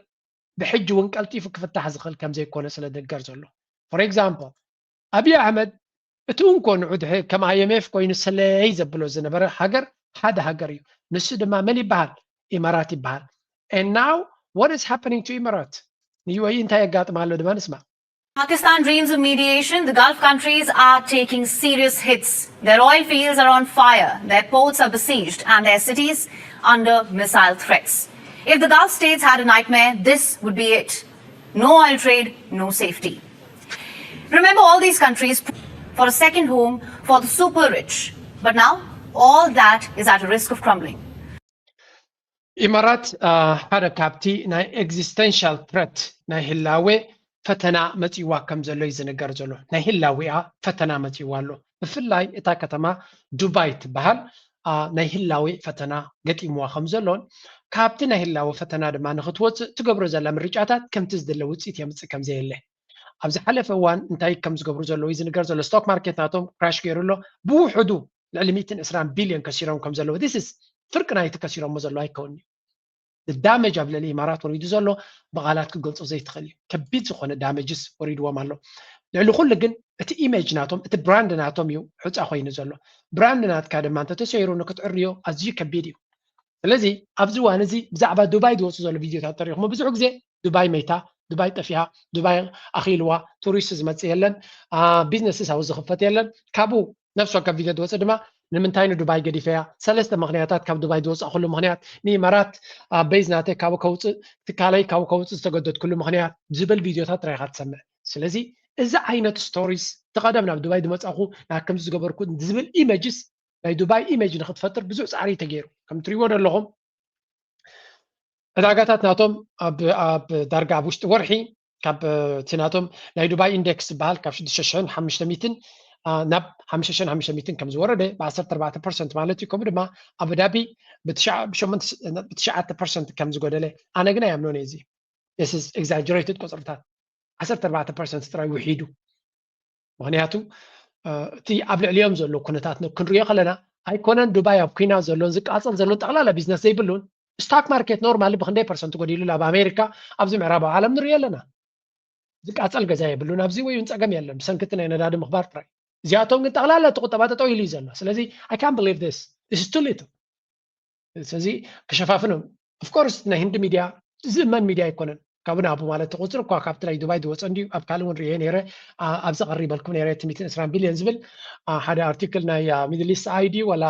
ብሕጂ እውን ቀልጢፉ ክፍታሕ ዝኽእል ከም ዘይኮነ ስለ ዝንገር ዘሎ። ፎር ኤግዛምፕል ኣብይ ኣሕመድ እቲ እንኮ ንዑ ድሕር ከም ኣይኤምኤፍ ኮይኑ ሰለይ ዘብሎ ዝነበረ ሃገር ሓደ ሃገር እዩ። ንሱ ድማ መን ይበሃል? ኢማራት ይበሃል። And now what is happening to ኢማራት? ንዩኤኢ እንታይ የጋጥማ ኣሎ ድማ ንስማ። Pakistan dreams of mediation. The Gulf countries are taking serious hits. Their oil fields are on fire, their ports are besieged, and their cities under missile threats. If the Gulf states had a nightmare, this would be it. No oil trade, no safety. Remember all these countries for a second home for the super rich. But now, all that is at a risk of crumbling. ኢማራት ሓደ ካብቲ ናይ ኤግዚስተንሻል ትረት ናይ ህላዌ ፈተና መፂዋ ከም ዘሎ እዩ ዝንገር ዘሎ። ናይ ህላዊኣ ፈተና መፂዋ ኣሎ። ብፍላይ እታ ከተማ ዱባይ ትበሃል ናይ ህላዌ ፈተና ገጢምዋ ከም ዘሎን ካብቲ ናይ ህላወ ፈተና ድማ ንክትወፅእ ትገብሮ ዘላ ምርጫታት ከምቲ ዝድለ ውፅኢት የምፅእ ከም ዘየለ ኣብ ዝሓለፈ እዋን እንታይ ከም ዝገብሩ ዘለዉ ዝንገር ዘሎ ስቶክ ማርኬት ናቶም ክራሽ ገይሩ ኣሎ። ብውሕዱ ልዕሊ ሚእትን ዕስራን ቢልዮን ከሲሮም ከም ዘለዉ this is ፍርቂ ናይቲ ከሲሮሞ ዘለዉ ኣይከውን እዩ። ዳመጅ ኣብ ልዕሊ ኢማራት ወሪዱ ዘሎ ብቓላት ክገልፆ ዘይትኽእል እዩ። ከቢድ ዝኾነ ዳመጅስ ወሪድዎም ኣሎ። ልዕሊ ኩሉ ግን እቲ ኢሜጅ ናቶም እቲ ብራንድ ናቶም እዩ ሑፃ ኮይኑ ዘሎ። ብራንድ ናትካ ድማ እንተተሰይሩ ንክትዕርዮ ኣዝዩ ከቢድ እዩ። ስለዚ ኣብዚ እዋን እዚ ብዛዕባ ዱባይ ዝወፁ ዘሎ ቪድዮታት ተሪኹም ብዙሕ ግዜ ዱባይ መይታ፣ ዱባይ ጠፊኣ፣ ዱባይ ኣኺልዋ፣ ቱሪስት ዝመፅእ የለን፣ ቢዝነስስ ኣብኡ ዝኽፈት የለን። ካብኡ ነፍሲ ወከፍ ቪድዮ ዝወፅእ ድማ ንምንታይ ንዱባይ ገዲፈያ ሰለስተ ምኽንያታት ካብ ዱባይ ዝወፃእኩሉ ምኽንያት ንኢማራት ቤዝ ናተይ ካብኡ ከውፅእ ትካለይ ካብኡ ከውፅእ ዝተገደድኩሉ ምኽንያት ዝብል ቪድዮታት ጥራይካ ትሰምዕ። ስለዚ እዚ ዓይነት ስቶሪስ እቲ ቀደም ናብ ዱባይ ዝመፃኹ ናብ ከምዚ ዝገበርኩ ዝብል ኢመጅስ ናይ ዱባይ ኢመጅ ንክትፈጥር ብዙሕ ፃዕሪ ተገይሩ ከም ትሪዎ ዘለኹም ዕዳጋታት ናቶም ኣብ ዳርጋ ኣብ ውሽጢ ወርሒ ካብ እቲ ናቶም ናይ ዱባይ ኢንደክስ ዝበሃል ካብ ሽዱሽተ ሽሕን ሓሙሽተ ሚእትን ናብ ሓሙሽተ ሽሕን ሓሙሽተ ሚእትን ከም ዝወረደ ብ ዓሰርተ ኣርባዕተ ፐርሰንት ማለት እዩ። ከምኡ ድማ ኣቡዳቢ ብትሽዓተ ፐርሰንት ከም ዝጎደለ ኣነ ግን ኣይኣምኖን እየ። እዚ ኤግዛጀሬትድ ቁፅርታት ዓሰርተ ኣርባዕተ ፐርሰንት ጥራይ ውሒዱ። ምክንያቱ እቲ ኣብ ልዕሊኦም ዘሎ ኩነታት ክንሪኦ ከለና ኣይኮነን ዱባይ ኣብ ኩናት ዘሎን ዝቃፀል ዘሎን ጠቕላላ ቢዝነስ ዘይብሉን ስታክ ማርኬት ኖርማሊ ብክንደይ ፐርሰንት ጎዲሉ ኣብ ኣሜሪካ ኣብዚ ምዕራባዊ ዓለም ንሪኦ ኣለና። ዝቃፀል ገዛ የብሉን ኣብዚ ወይ እውን ፀገም የለን ብሰንኪ እቲ ናይ ነዳዲ ምኽባር ጥራይ። እዚኣቶም ግን ጠቕላላ እቲ ቁጠባ ጠጠው ኢሉ እዩ ዘሎ። ስለዚ I can't believe this is too little። ስለዚ ክሸፋፍኖም ኦፍኮርስ ናይ ህንዲ ሚድያ ዝእመን ሚድያ ኣይኮነን። ካብ ናቡ ማለት ተቆፅር እኳ ካብቲ ናይ ዱባይ ዝወፀ እንዲዩ ኣብ ካልእ እውን ሪኤ ነይረ ኣብዚ ቀሪበልኩም ነይረ እቲ ሚትን ዕስራን ቢልዮን ዝብል ሓደ ኣርቲክል ናይ ሚድል ኢስት ኣይ ድዩ ዋላ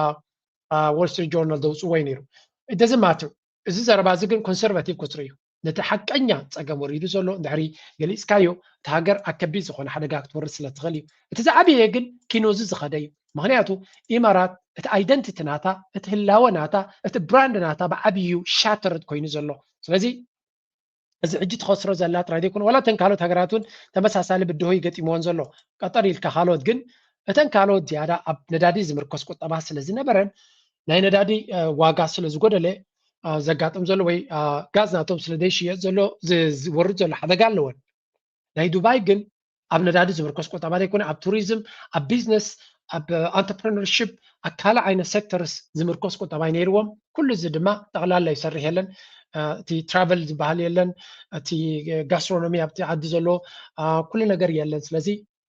ዎል ስትሪት ጆርናል ዘውፅዎ እዩ ነይሩ። ደዚ ማትር እዚ ዘረባ እዚ ግን ኮንሰርቫቲቭ ቁፅሪ እዩ። ነቲ ሓቀኛ ፀገም ወሪዱ ዘሎ እንድሕሪ ገሊፅካዮ እቲ ሃገር ኣብ ከቢድ ዝኾነ ሓደጋ ክትወርድ ስለ ትኽእል እዩ። እቲ ዝዓበየ ግን ኪኖዚ ዝኸደ እዩ። ምክንያቱ ኢማራት እቲ ኣይደንቲቲ ናታ እቲ ህላወ ናታ እቲ ብራንድ ናታ ብዓብዩ ሻተርድ ኮይኑ ዘሎ። ስለዚ እዚ ሕጂ ትኸስሮ ዘላ ጥራይ ዘይኮነ ዋላ እተን ካልኦት ሃገራት እውን ተመሳሳሊ ብድሆ ይገጢምዎን ዘሎ። ቀጠር ኢልካ ካልኦት ግን እተን ካልኦት ዝያዳ ኣብ ነዳዲ ዝምርኮስ ቁጠባ ስለ ዝነበረን ናይ ነዳዲ ዋጋ ስለ ዝጎደለ ዘጋጥም ዘሎ ወይ ጋዝ ናቶም ስለ ዘይሽየጥ ዘሎ ዝወርድ ዘሎ ሓደጋ ኣለወን። ናይ ዱባይ ግን ኣብ ነዳዲ ዝምርኮስ ቁጠባ ዘይኮነ ኣብ ቱሪዝም ኣብ ቢዝነስ ኣብ ኣንተርፕረነርሽፕ ኣብ ካልእ ዓይነት ሴክተርስ ዝምርኮስ ቁጠባ ነይርዎም። ኩሉ እዚ ድማ ጠቕላላ ይሰርሕ የለን። እቲ ትራቨል ዝበሃል የለን፣ እቲ ጋስትሮኖሚ ኣብቲ ዓዲ ዘሎ ኩሉ ነገር የለን። ስለዚ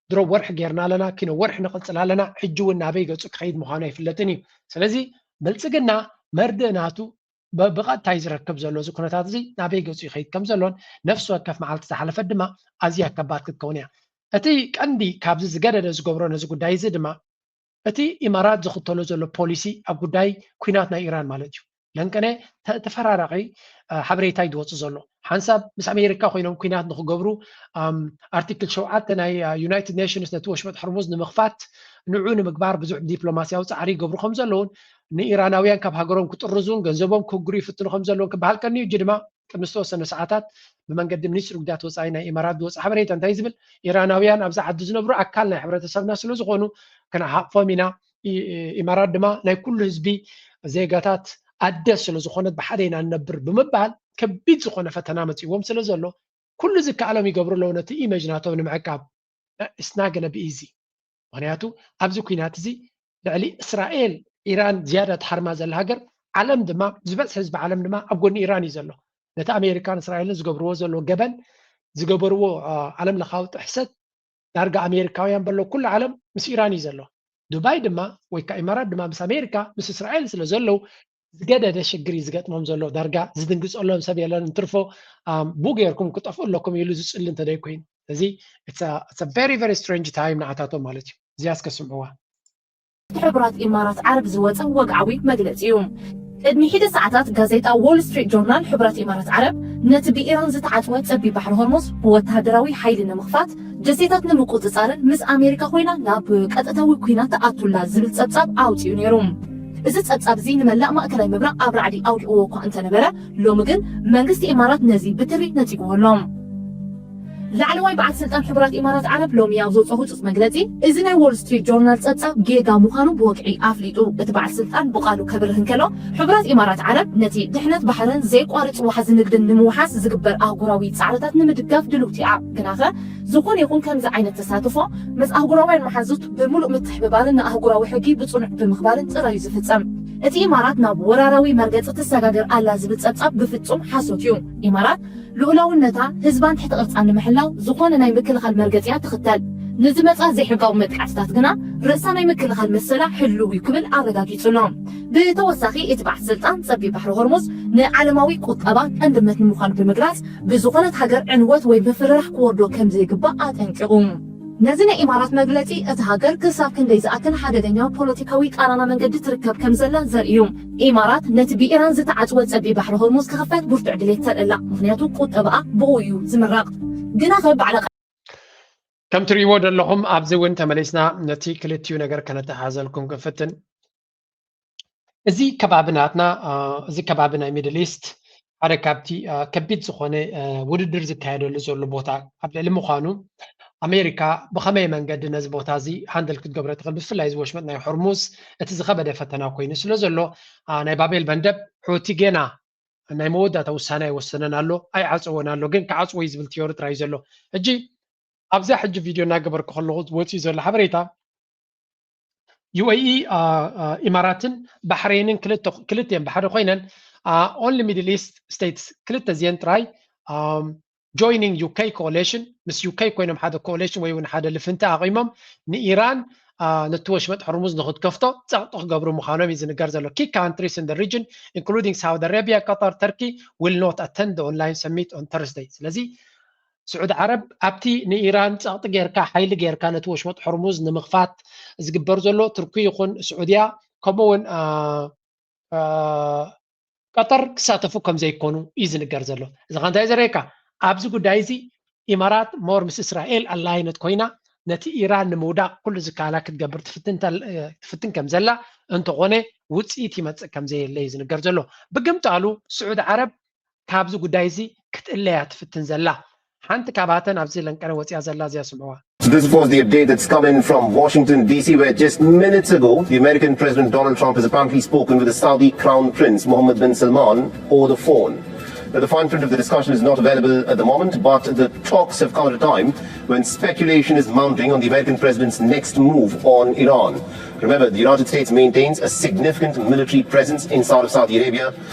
ድሮ ወርሒ ጌርና ኣለና፣ ኪኖ ወርሒ ንቕፅል ኣለና። ሕጂ እውን ናበይ ገፁ ክኸይድ ምዃኑ ኣይፍለጥን እዩ። ስለዚ ብልፅግና መርድእ ናቱ ብቐጥታ እዩ ዝረክብ ዘሎ። እዚ ኩነታት እዚ ናበይ ገፁ ይኸይድ ከም ዘሎን ነፍሲ ወከፍ መዓልቲ ዝሓለፈት ድማ ኣዝያ ከባድ ክትከውን እያ። እቲ ቀንዲ ካብዚ ዝገደደ ዝገብሮ ነዚ ጉዳይ እዚ ድማ እቲ ኢማራት ዝኽተሎ ዘሎ ፖሊሲ ኣብ ጉዳይ ኩናት ናይ ኢራን ማለት እዩ። ለንቀነ ተፈራራቂ ሓበሬታ እዩ ዝወፅእ ዘሎ። ሓንሳብ ምስ ኣሜሪካ ኮይኖም ኩናት ንክገብሩ ኣርቲክል ሸውዓተ ናይ ዩናይትድ ኔሽንስ ነቲ ወሽመጥ ሕርሙዝ ንምኽፋት ንዑ ንምግባር ብዙሕ ዲፕሎማሲያዊ ፃዕሪ ይገብሩ ከም ዘለውን ንኢራናውያን ካብ ሃገሮም ክጥርዙን ገንዘቦም ክህግሩ ይፍትኑ ከም ዘለውን ክበሃል ቀንዩ እጂ ድማ ቅድሚ ዝተወሰነ ሰዓታት ብመንገዲ ሚኒስትሪ ጉዳያት ወፃኢ ናይ ኢማራት ዝወፀ ሓበሬታ እንታይ ዝብል ኢራናውያን ኣብዚ ዓዲ ዝነብሩ ኣካል ናይ ሕብረተሰብና ስለዝኾኑ ክንሓቕፎም ኢና። ኢማራት ድማ ናይ ኩሉ ህዝቢ ዜጋታት ኣደ ስለዝኾነት ብሓደ ኢና ንነብር ብምባል ከቢድ ዝኾነ ፈተና መፂዎም ስለ ዘሎ ኩሉ ዝከኣሎም ይገብሩ ኣለዉ ነቲ ኢመጅ ናቶም ንምዕቃብ። It's not gonna be easy። ምክንያቱ ኣብዚ ኩናት እዚ ልዕሊ እስራኤል ኢራን ዝያዳ ትሓርማ ዘላ ሃገር ዓለም ድማ ዝበዝሕ ህዝቢ ዓለም ድማ ኣብ ጎኒ ኢራን እዩ ዘሎ። ነቲ ኣሜሪካን እስራኤልን ዝገብርዎ ዘሎ ገበን ዝገበርዎ ዓለም ለኻዊ ጥሕሰት ዳርጋ ኣሜሪካውያን በሎ ኩሉ ዓለም ምስ ኢራን እዩ ዘሎ። ዱባይ ድማ ወይ ከዓ ኢማራት ድማ ምስ ኣሜሪካ ምስ እስራኤል ስለ ዘለዉ ዝገደደ ሽግር እዩ ዝገጥሞም ዘሎ። ዳርጋ ዝድንግፀሎም ሰብ የለን። እንትርፎ ቡ ገይርኩም ክጠፍኡ ኣለኩም ኢሉ ዝፅሊ እንተደይ ኮይኑ እዚ very very strange time ንዓታቶም ማለት እዩ። እዚኣ እስከ ስምዕዋ። ሕቡራት ኢማራት ዓረብ ዝወፀ ወግዓዊ መግለፂ እዩ። ቅድሚ ሒደ ሰዓታት ጋዜጣ ዎል ስትሪት ጆርናል ሕቡራት ኢማራት ዓረብ ነቲ ብኢራን ዝተዓፅወ ፀቢብ ባሕሪ ሆርሙዝ ብወተሃደራዊ ሓይሊ ንምኽፋት ጀሴታት ንምቁፅፃርን ምስ ኣሜሪካ ኮይና ናብ ቀጥታዊ ኩናት ትኣቱላ ዝብል ፀብፃብ ኣውፂኡ ነይሩ። እዚ ፀብፃብ እዚ ንመላእ ማእከላይ ምብራቕ ኣብ ራዕዲ ኣውዲቕዎ እኳ እንተነበረ ሎሚ ግን መንግስቲ ኢማራት ነዚ ብትሪ ነፂግዎ ኣሎ። ላዕለዋይ በዓል ስልጣን ሕቡራት ኢማራት ዓረብ ሎሚ ኣብ ዘውፅኦ ህፁፅ መግለፂ፣ እዚ ናይ ዎል ስትሪት ጆርናል ፀብፃብ ጌጋ ምዃኑ ብወግዒ ኣፍሊጡ። እቲ በዓል ስልጣን ብቓሉ ከብርህ እንከሎ፣ ሕቡራት ኢማራት ዓረብ ነቲ ድሕነት ባሕርን ዘየቋርፅ ዋሕዚ ንግድን ንምውሓስ ዝግበር ኣህጉራዊ ፃዕርታት ንምድጋፍ ድልውቲ እያ። ግናኸ፣ ዝኾነ ይኹን ከምዚ ዓይነት ተሳትፎ ምስ ኣህጉራውያን መሓዙት ብምሉእ ምትሕብባርን ንኣህጉራዊ ሕጊ ብፅኑዕ ብምኽባርን ጥራይ እዩ ዝፍፀም። እቲ ኢማራት ናብ ወራራዊ መርገፂ ትሰጋገር ኣላ ዝብል ፀብፃብ ብፍፁም ሓሶት እዩ። ኢማራት ልኡላውነታ ህዝባን ትሕቲ ቅርጻን ንምሕላው ዝኾነ ናይ ምክልኻል መርገጺ እያ ትኽተል። ንዝመጻ ዘይሕጋዊ መጥቃዕትታት ግና ርእሳ ናይ ምክልኻል መሰላ ሕሉው እዩ ክብል ኣረጋጊጹ ኣሎ። ብተወሳኺ እቲ በዓል ስልጣን ጸቢብ ባሕሪ ሆርሙዝ ንዓለማዊ ቁጠባ ቀንዲ መትኒ ምዃኑ ብምግላጽ ብዝኾነት ሃገር ዕንወት ወይ ምፍርራሕ ክወርዶ ከም ዘይግባእ ኣጠንቂቑ። ነዚ ናይ ኢማራት መግለጺ እቲ ሃገር ክሳብ ክንደይ ዝኣክል ሓደገኛ ፖለቲካዊ ቃራና መንገዲ ትርከብ ከም ዘላ ዘርኢ እዩ። ኢማራት ነቲ ብኢራን ዝተዓጽወ ጸቢብ ባሕሪ ሆርሙዝ ክኽፈት ብርቱዕ ድሌት ተርእላ፣ ምኽንያቱ ቁጠባኣ ብኡ እዩ ዝምረቕ። ግናኸ ባዕላ ከም ትርእይዎ ዘለኹም ኣብዚ እውን ተመሊስና ነቲ ክልቲኡ ነገር ከነተሓዘልኩም ክንፍትን። እዚ ከባቢ ናትና እዚ ከባቢ ናይ ሚድል ኢስት ሓደ ካብቲ ከቢድ ዝኾነ ውድድር ዝካየደሉ ዘሎ ቦታ ኣብ ልዕሊ ምዃኑ ኣሜሪካ ብኸመይ መንገዲ ነዚ ቦታ እዚ ሃንድል ክትገብሮ ትኽእል ብፍላይ እዚ ወሽመጥ ናይ ሆርሙዝ እቲ ዝኸበደ ፈተና ኮይኑ ስለ ዘሎ ናይ ባቤል መንደብ ሑቲ ገና ናይ መወዳእታ ውሳነ ኣይወሰነን ኣሎ ኣይዓፀወን ኣሎ ግን ክዓፅዎ እዩ ዝብል ቲዮሪ ጥራይ ዘሎ ሕጂ ኣብዛ ሕጂ ቪድዮ እናገበርኩ ከለኹ ወፂኡ ዘሎ ሓበሬታ ዩኤኢ ኢማራትን ባሕሬንን ክልተ ክልቲኤን ብሓደ ኮይነን only middle east states ክልተ እዚአን ጥራይ joining UK coalition ምስ UK ኮይኖም ሓደ coalition ወይ እውን ሓደ ልፍንቲ ኣቂሞም ንኢራን ነቲ ወሽመጥ ሕርሙዝ ንክትከፍቶ ፀቕጢ ክገብሩ ምዃኖም እዩ ዝንገር ዘሎ key countries in the region including Saudi Arabia Qatar Turkey will not attend the online summit on Thursday ስለዚ ስዑድ ዓረብ ኣብቲ ንኢራን ፀቕጢ ጌርካ ሓይሊ ጌርካ ነቲ ወሽመጥ ሕርሙዝ ንምኽፋት ዝግበር ዘሎ ቱርኪ ይኹን ስዑድያ ከምኡ እውን ቀጠር ክሳተፉ ከም ዘይኮኑ እዩ ዝንገር ዘሎ። እዚ ከ እንታይ ዘርእየካ? ኣብዚ ጉዳይ እዚ ኢማራት ሞር ምስ እስራኤል ኣላይነት ኮይና ነቲ ኢራን ንምውዳቕ ኩሉ ዝከኣላ ክትገብር ትፍትን ከም ዘላ እንተኾነ ውፅኢት ይመፅእ ከም ዘየለ እዩ ዝንገር ዘሎ። ብግምጣሉ ስዑድ ዓረብ ካብዚ ጉዳይ እዚ ክትእለያ ትፍትን ዘላ ሓንቲ ካብኣተን ኣብዚ ለንቀነ ወፂኣ ዘላ እዚኣ ስምዕዋ። So this was the update that's come in from Washington, D C, where just minutes ago, the American President Donald Trump has apparently spoken with the Saudi Crown Prince Mohammed bin Salman over the phone. Now, the fine print of the discussion is not available at the moment, but the talks have come at a time when speculation is mounting on the American president's next move on Iran. Remember, the United States maintains a significant military presence in South of Saudi Arabia,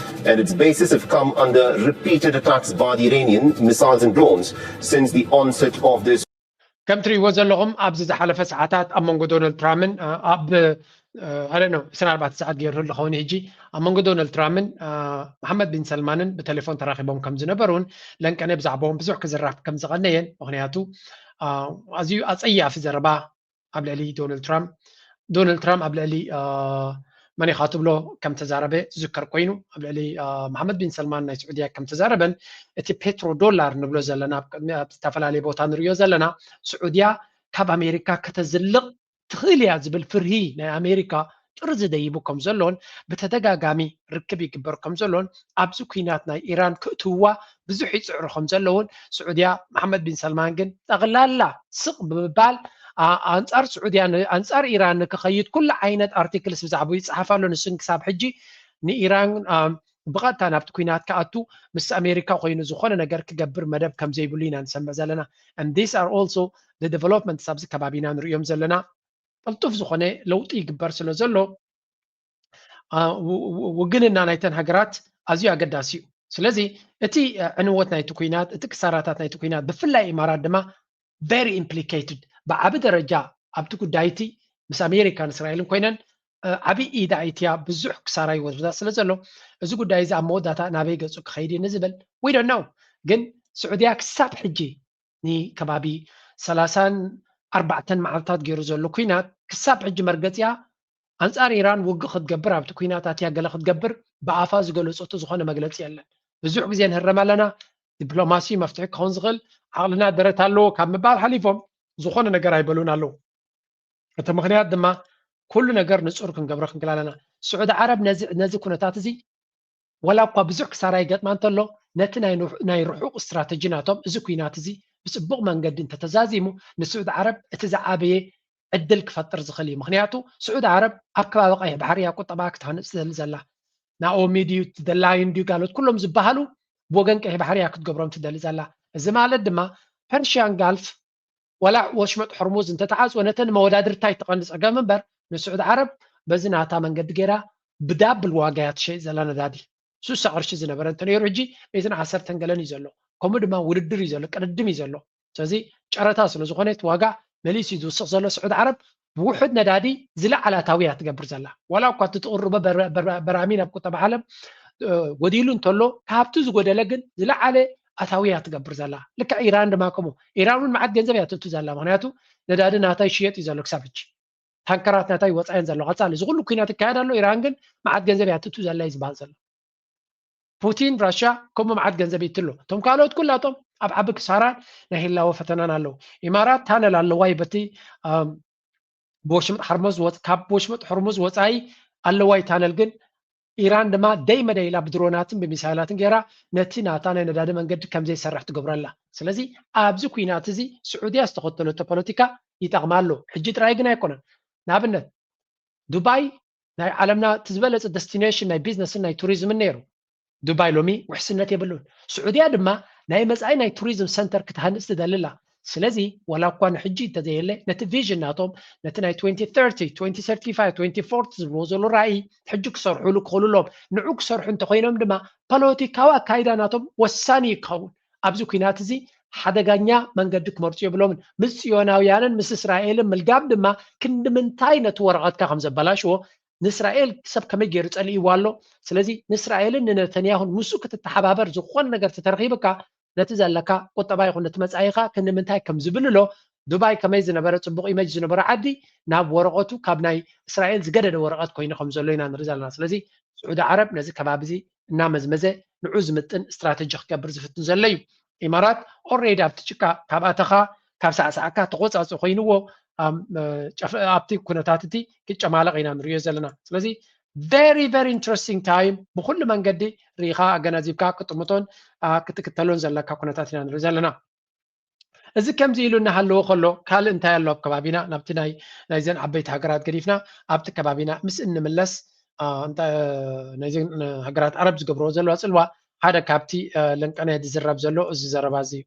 and its bases have come under repeated attacks by the Iranian missiles and drones since the onset of this. ከም ትርእይዎ ዘለኹም ኣብዚ ዝሓለፈ ሰዓታት ኣብ መንጎ ዶናልድ ትራምፕን ኣብ ኣለ ነው ዕስራን ኣርባዕተን ሰዓት ገይሩ ዝኸውን ሕጂ ኣብ መንጎ ዶናልድ ትራምፕን መሓመድ ቢን ሰልማንን ብቴሌፎን ተራኺቦም ከም ዝነበሩን ለንቀነ ብዛዕባኦም ብዙሕ ክዝራብ ከም ዝቐነየን ምክንያቱ ኣዝዩ ኣፀያፊ ዘረባ ኣብ ልዕሊ ዶናልድ ትራምፕ ዶናልድ ትራምፕ ኣብ ልዕሊ መን ኢኻ ትብሎ ከም ተዛረበ ዝዝከር ኮይኑ ኣብ ልዕሊ መሓመድ ቢን ሰልማን ናይ ስዑድያ ከም ተዛረበን እቲ ፔትሮ ዶላር ንብሎ ዘለና ኣብ ቅድሚ ኣብ ዝተፈላለየ ቦታ ንሪኦ ዘለና ስዑድያ ካብ ኣሜሪካ ከተዝልቕ ትኽእል እያ ዝብል ፍርሂ ናይ ኣሜሪካ ጥርዚ ደይቡ ከም ዘሎን ብተደጋጋሚ ርክብ ይግበር ከም ዘሎን ኣብዚ ኩናት ናይ ኢራን ክእትውዋ ብዙሕ ይፅዕሩ ከም ዘለውን ስዑድያ መሓመድ ቢን ሰልማን ግን ጠቕላላ ስቕ ብምባል ኣንፃር ስዑድያ ኣንፃር ኢራን ንክኸይድ ኩሉ ዓይነት ኣርቲክልስ ብዛዕባኡ ይፅሓፍ ኣሎ ንስን ክሳብ ሕጂ ንኢራን ብቐጥታ ናብቲ ኩናት ክኣቱ ምስ ኣሜሪካ ኮይኑ ዝኾነ ነገር ክገብር መደብ ከም ዘይብሉ ኢና ንሰምዕ ዘለና and these are also the developments ኣብዚ ከባቢና ንሪኦም ዘለና ቅልጡፍ ዝኾነ ለውጢ ይግበር ስለ ዘሎ ውግንና ናይተን ሃገራት ኣዝዩ ኣገዳሲ እዩ። ስለዚ እቲ ዕንወት ናይቲ ኩናት እቲ ክሳራታት ናይቲ ኩናት ብፍላይ ኢማራት ድማ very implicated ብዓቢ ደረጃ ኣብቲ ጉዳይ እቲ ምስ ኣሜሪካን እስራኤልን ኮይነን ዓቢ ኢድ ኣእትያ ብዙሕ ክሳራ ይወስዳ ስለ ዘሎ እዚ ጉዳይ እዚ ኣብ መወዳእታ ናበይ ገጹ ክኸይድ እዩ ንዝብል we don't know ግን ስዑድያ ክሳብ ሕጂ ንከባቢ ሰላሳን ኣርባዕተን መዓልታት ገይሩ ዘሎ ኩናት ክሳብ ሕጂ መርገፂኣ ኣንፃር ኢራን ውግእ ክትገብር ኣብቲ ኩናት ኣትያ ገለ ክትገብር ብኣፋ ዝገለፀቶ ዝኾነ መግለፂ የለን። ብዙሕ ግዜ ንህረም ኣለና። ዲፕሎማሲ መፍትሒ ክኸውን ዝኽእል ዓቕልና ደረት ኣለዎ ካብ ምባል ሓሊፎም ዝኾነ ነገር ኣይበሉን ኣለዉ። እቲ ምኽንያት ድማ ኩሉ ነገር ንፁር ክንገብሮ ክንክእል ኣለና። ስዑዲ ዓረብ ነዚ ኩነታት እዚ ዋላ እኳ ብዙሕ ክሳራ ይገጥማ እንተሎ ነቲ ናይ ርሑቕ ስትራተጂ ናቶም እዚ ኩናት እዚ ብፅቡቕ መንገዲ እንተተዛዚሙ ንስዑዲ ዓረብ እቲ ዝዓበየ ዕድል ክፈጥር ዝኽእል እዩ። ምክንያቱ ስዑዲ ዓረብ ኣብ ከባቢ ቀይሕ ባሕሪ እያ ቁጠባ ክትሃንፅ ትደሊ ዘላ። ናኦሚ ድዩ፣ ደላይን ድዩ፣ ጋሎት ኩሎም ዝበሃሉ ብወገን ቀይሕ ባሕሪ እያ ክትገብሮም ትደሊ ዘላ። እዚ ማለት ድማ ፐርሽያን ጋልፍ ዋላ ወሽመጥ ሕርሙዝ እንተተዓፅወ ነተን መወዳድርታ ይትቐንዲ ፀገም እምበር ንስዑዲ ዓረብ በዚ ናታ መንገዲ ገይራ ብዳብል ዋጋ እያ ትሸይጥ ዘላ ነዳዲ። ስሳ ቅርሺ ዝነበረ እንተነይሩ ሕጂ ቤትን ዓሰርተን ገለን እዩ ዘሎ። ከምኡ ድማ ውድድር እዩ ዘሎ፣ ቅድድም እዩ ዘሎ። ስለዚ ጨረታ ስለ ዝኾነ እቲ ዋጋ መሊሱ እዩ ዝውስኽ ዘሎ። ስዑዲ ዓረብ ብውሑድ ነዳዲ ዝለዓለ ኣታዊ እያ ትገብር ዘላ። ዋላ እኳ እቲ ትቕርቦ በራሚ ናብ ቁጠባ ዓለም ጎዲሉ እንተሎ ካብቲ ዝጎደለ ግን ዝለዓለ ኣታዊ እያ ትገብር ዘላ። ልክዕ ኢራን ድማ ከምኡ። ኢራን እውን መዓት ገንዘብ እያ ትእቱ ዘላ። ምክንያቱ ነዳዲ ናታ ይሽየጥ እዩ ዘሎ ክሳብ ሕጂ። ታንከራት ናታ ይወፃ እየን ዘሎ። ቀፃሊ እዚ ኩሉ ኩናት ይካየድ ኣሎ። ኢራን ግን መዓት ገንዘብ እያ ትእቱ ዘላ እዩ ዝበሃል ዘሎ። ፑቲን ራሽያ ከምኡ መዓት ገንዘብ ይትሎ። እቶም ካልኦት ኩላቶም ኣብ ዓቢ ክሳራን ናይ ህላወ ፈተናን ኣለዉ። ኢማራት ታነል ኣለዋ እዩ በቲ ብወሽመጥ ሓርሙዝ ካብ ወሽመጥ ሕርሙዝ ወፃኢ ኣለዋ እዩ ታነል። ግን ኢራን ድማ ደይ መደይ ኢላ ብድሮናትን ብሚሳይላትን ገይራ ነቲ ናታ ናይ ነዳዲ መንገዲ ከምዘይሰርሕ ትገብረላ። ስለዚ ኣብዚ ኩናት እዚ ስዑድያ ዝተኸተለቶ ፖለቲካ ይጠቕማ ኣሎ። ሕጂ ጥራይ ግን ኣይኮነን። ንኣብነት ዱባይ ናይ ዓለምና እቲ ዝበለፀ ደስቲኔሽን ናይ ቢዝነስን ናይ ቱሪዝምን ነይሩ። ዱባይ ሎሚ ውሕስነት የብሉን። ስዑድያ ድማ ናይ መፃኢ ናይ ቱሪዝም ሰንተር ክትሃንፅ ትደሊ ኣላ። ስለዚ ዋላ እኳ ንሕጂ እንተዘየለ ነቲ ቪዥን ናቶም ነቲ ናይ twenty thirty twenty thirty-five twenty forty ዝብልዎ ዘሎ ራእይ ሕጂ ክሰርሑሉ ክኽእሉ ኣለዎም። ንዑ ክሰርሑ እንተኮይኖም ድማ ፖለቲካዊ ኣካይዳ ናቶም ወሳኒ ይኸውን። ኣብዚ ኩናት እዚ ሓደጋኛ መንገዲ ክመርፁ የብሎምን። ምስ ፅዮናውያንን ምስ እስራኤልን ምልጋብ ድማ ክንዲ ምንታይ ነቲ ወረቐትካ ከም ዘበላሽዎ ንእስራኤል ሰብ ከመይ ገይሩ ጸሊእዋ ኣሎ። ስለዚ ንእስራኤልን ንነተንያሁን ምስኡ ክትተሓባበር ዝኾነ ነገር ተተረኺብካ ነቲ ዘለካ ቁጠባ ይኹን ነቲ መጻኢኻ ክንምንታይ ከም ዝብልሎ ዱባይ ከመይ ዝነበረ ጽቡቕ ኢመጅ ዝነበሮ ዓዲ ናብ ወረቐቱ ካብ ናይ እስራኤል ዝገደደ ወረቐት ኮይኑ ከም ዘሎ ኢና ንርኢ ዘለና። ስለዚ ስዑዲ ዓረብ ነዚ ከባቢ እዚ እናመዝመዘ ንዑ ዝምጥን ስትራተጂ ክገብር ዝፍትን ዘሎ እዩ። ኢማራት ኦሬዲ ኣብቲ ጭቃ ካብ ኣተኻ ካብ ሳዕሳዕካ ተቆፃፂ ኮይንዎ ኣብቲ ኩነታት እቲ ክጨማለቕ ኢና ንሪኦ ዘለና። ስለዚ very very interesting time ብኩሉ መንገዲ ርኢኻ ኣገናዚብካ ክጥምቶን ክትክተሎን ዘለካ ኩነታት ኢና ንርኢ ዘለና። እዚ ከምዚ ኢሉ እናሃለወ ከሎ ካልእ እንታይ ኣሎ ኣብ ከባቢና? ናብቲ ናይ ናይዘን ዓበይቲ ሃገራት ገዲፍና ኣብቲ ከባቢና ምስ እንምለስ ናይዘን ሃገራት ዓረብ ዝገብርዎ ዘለዋ ፅልዋ ሓደ ካብቲ ለንቀነ ዝዝረብ ዘሎ እዚ ዘረባ እዚ እዩ።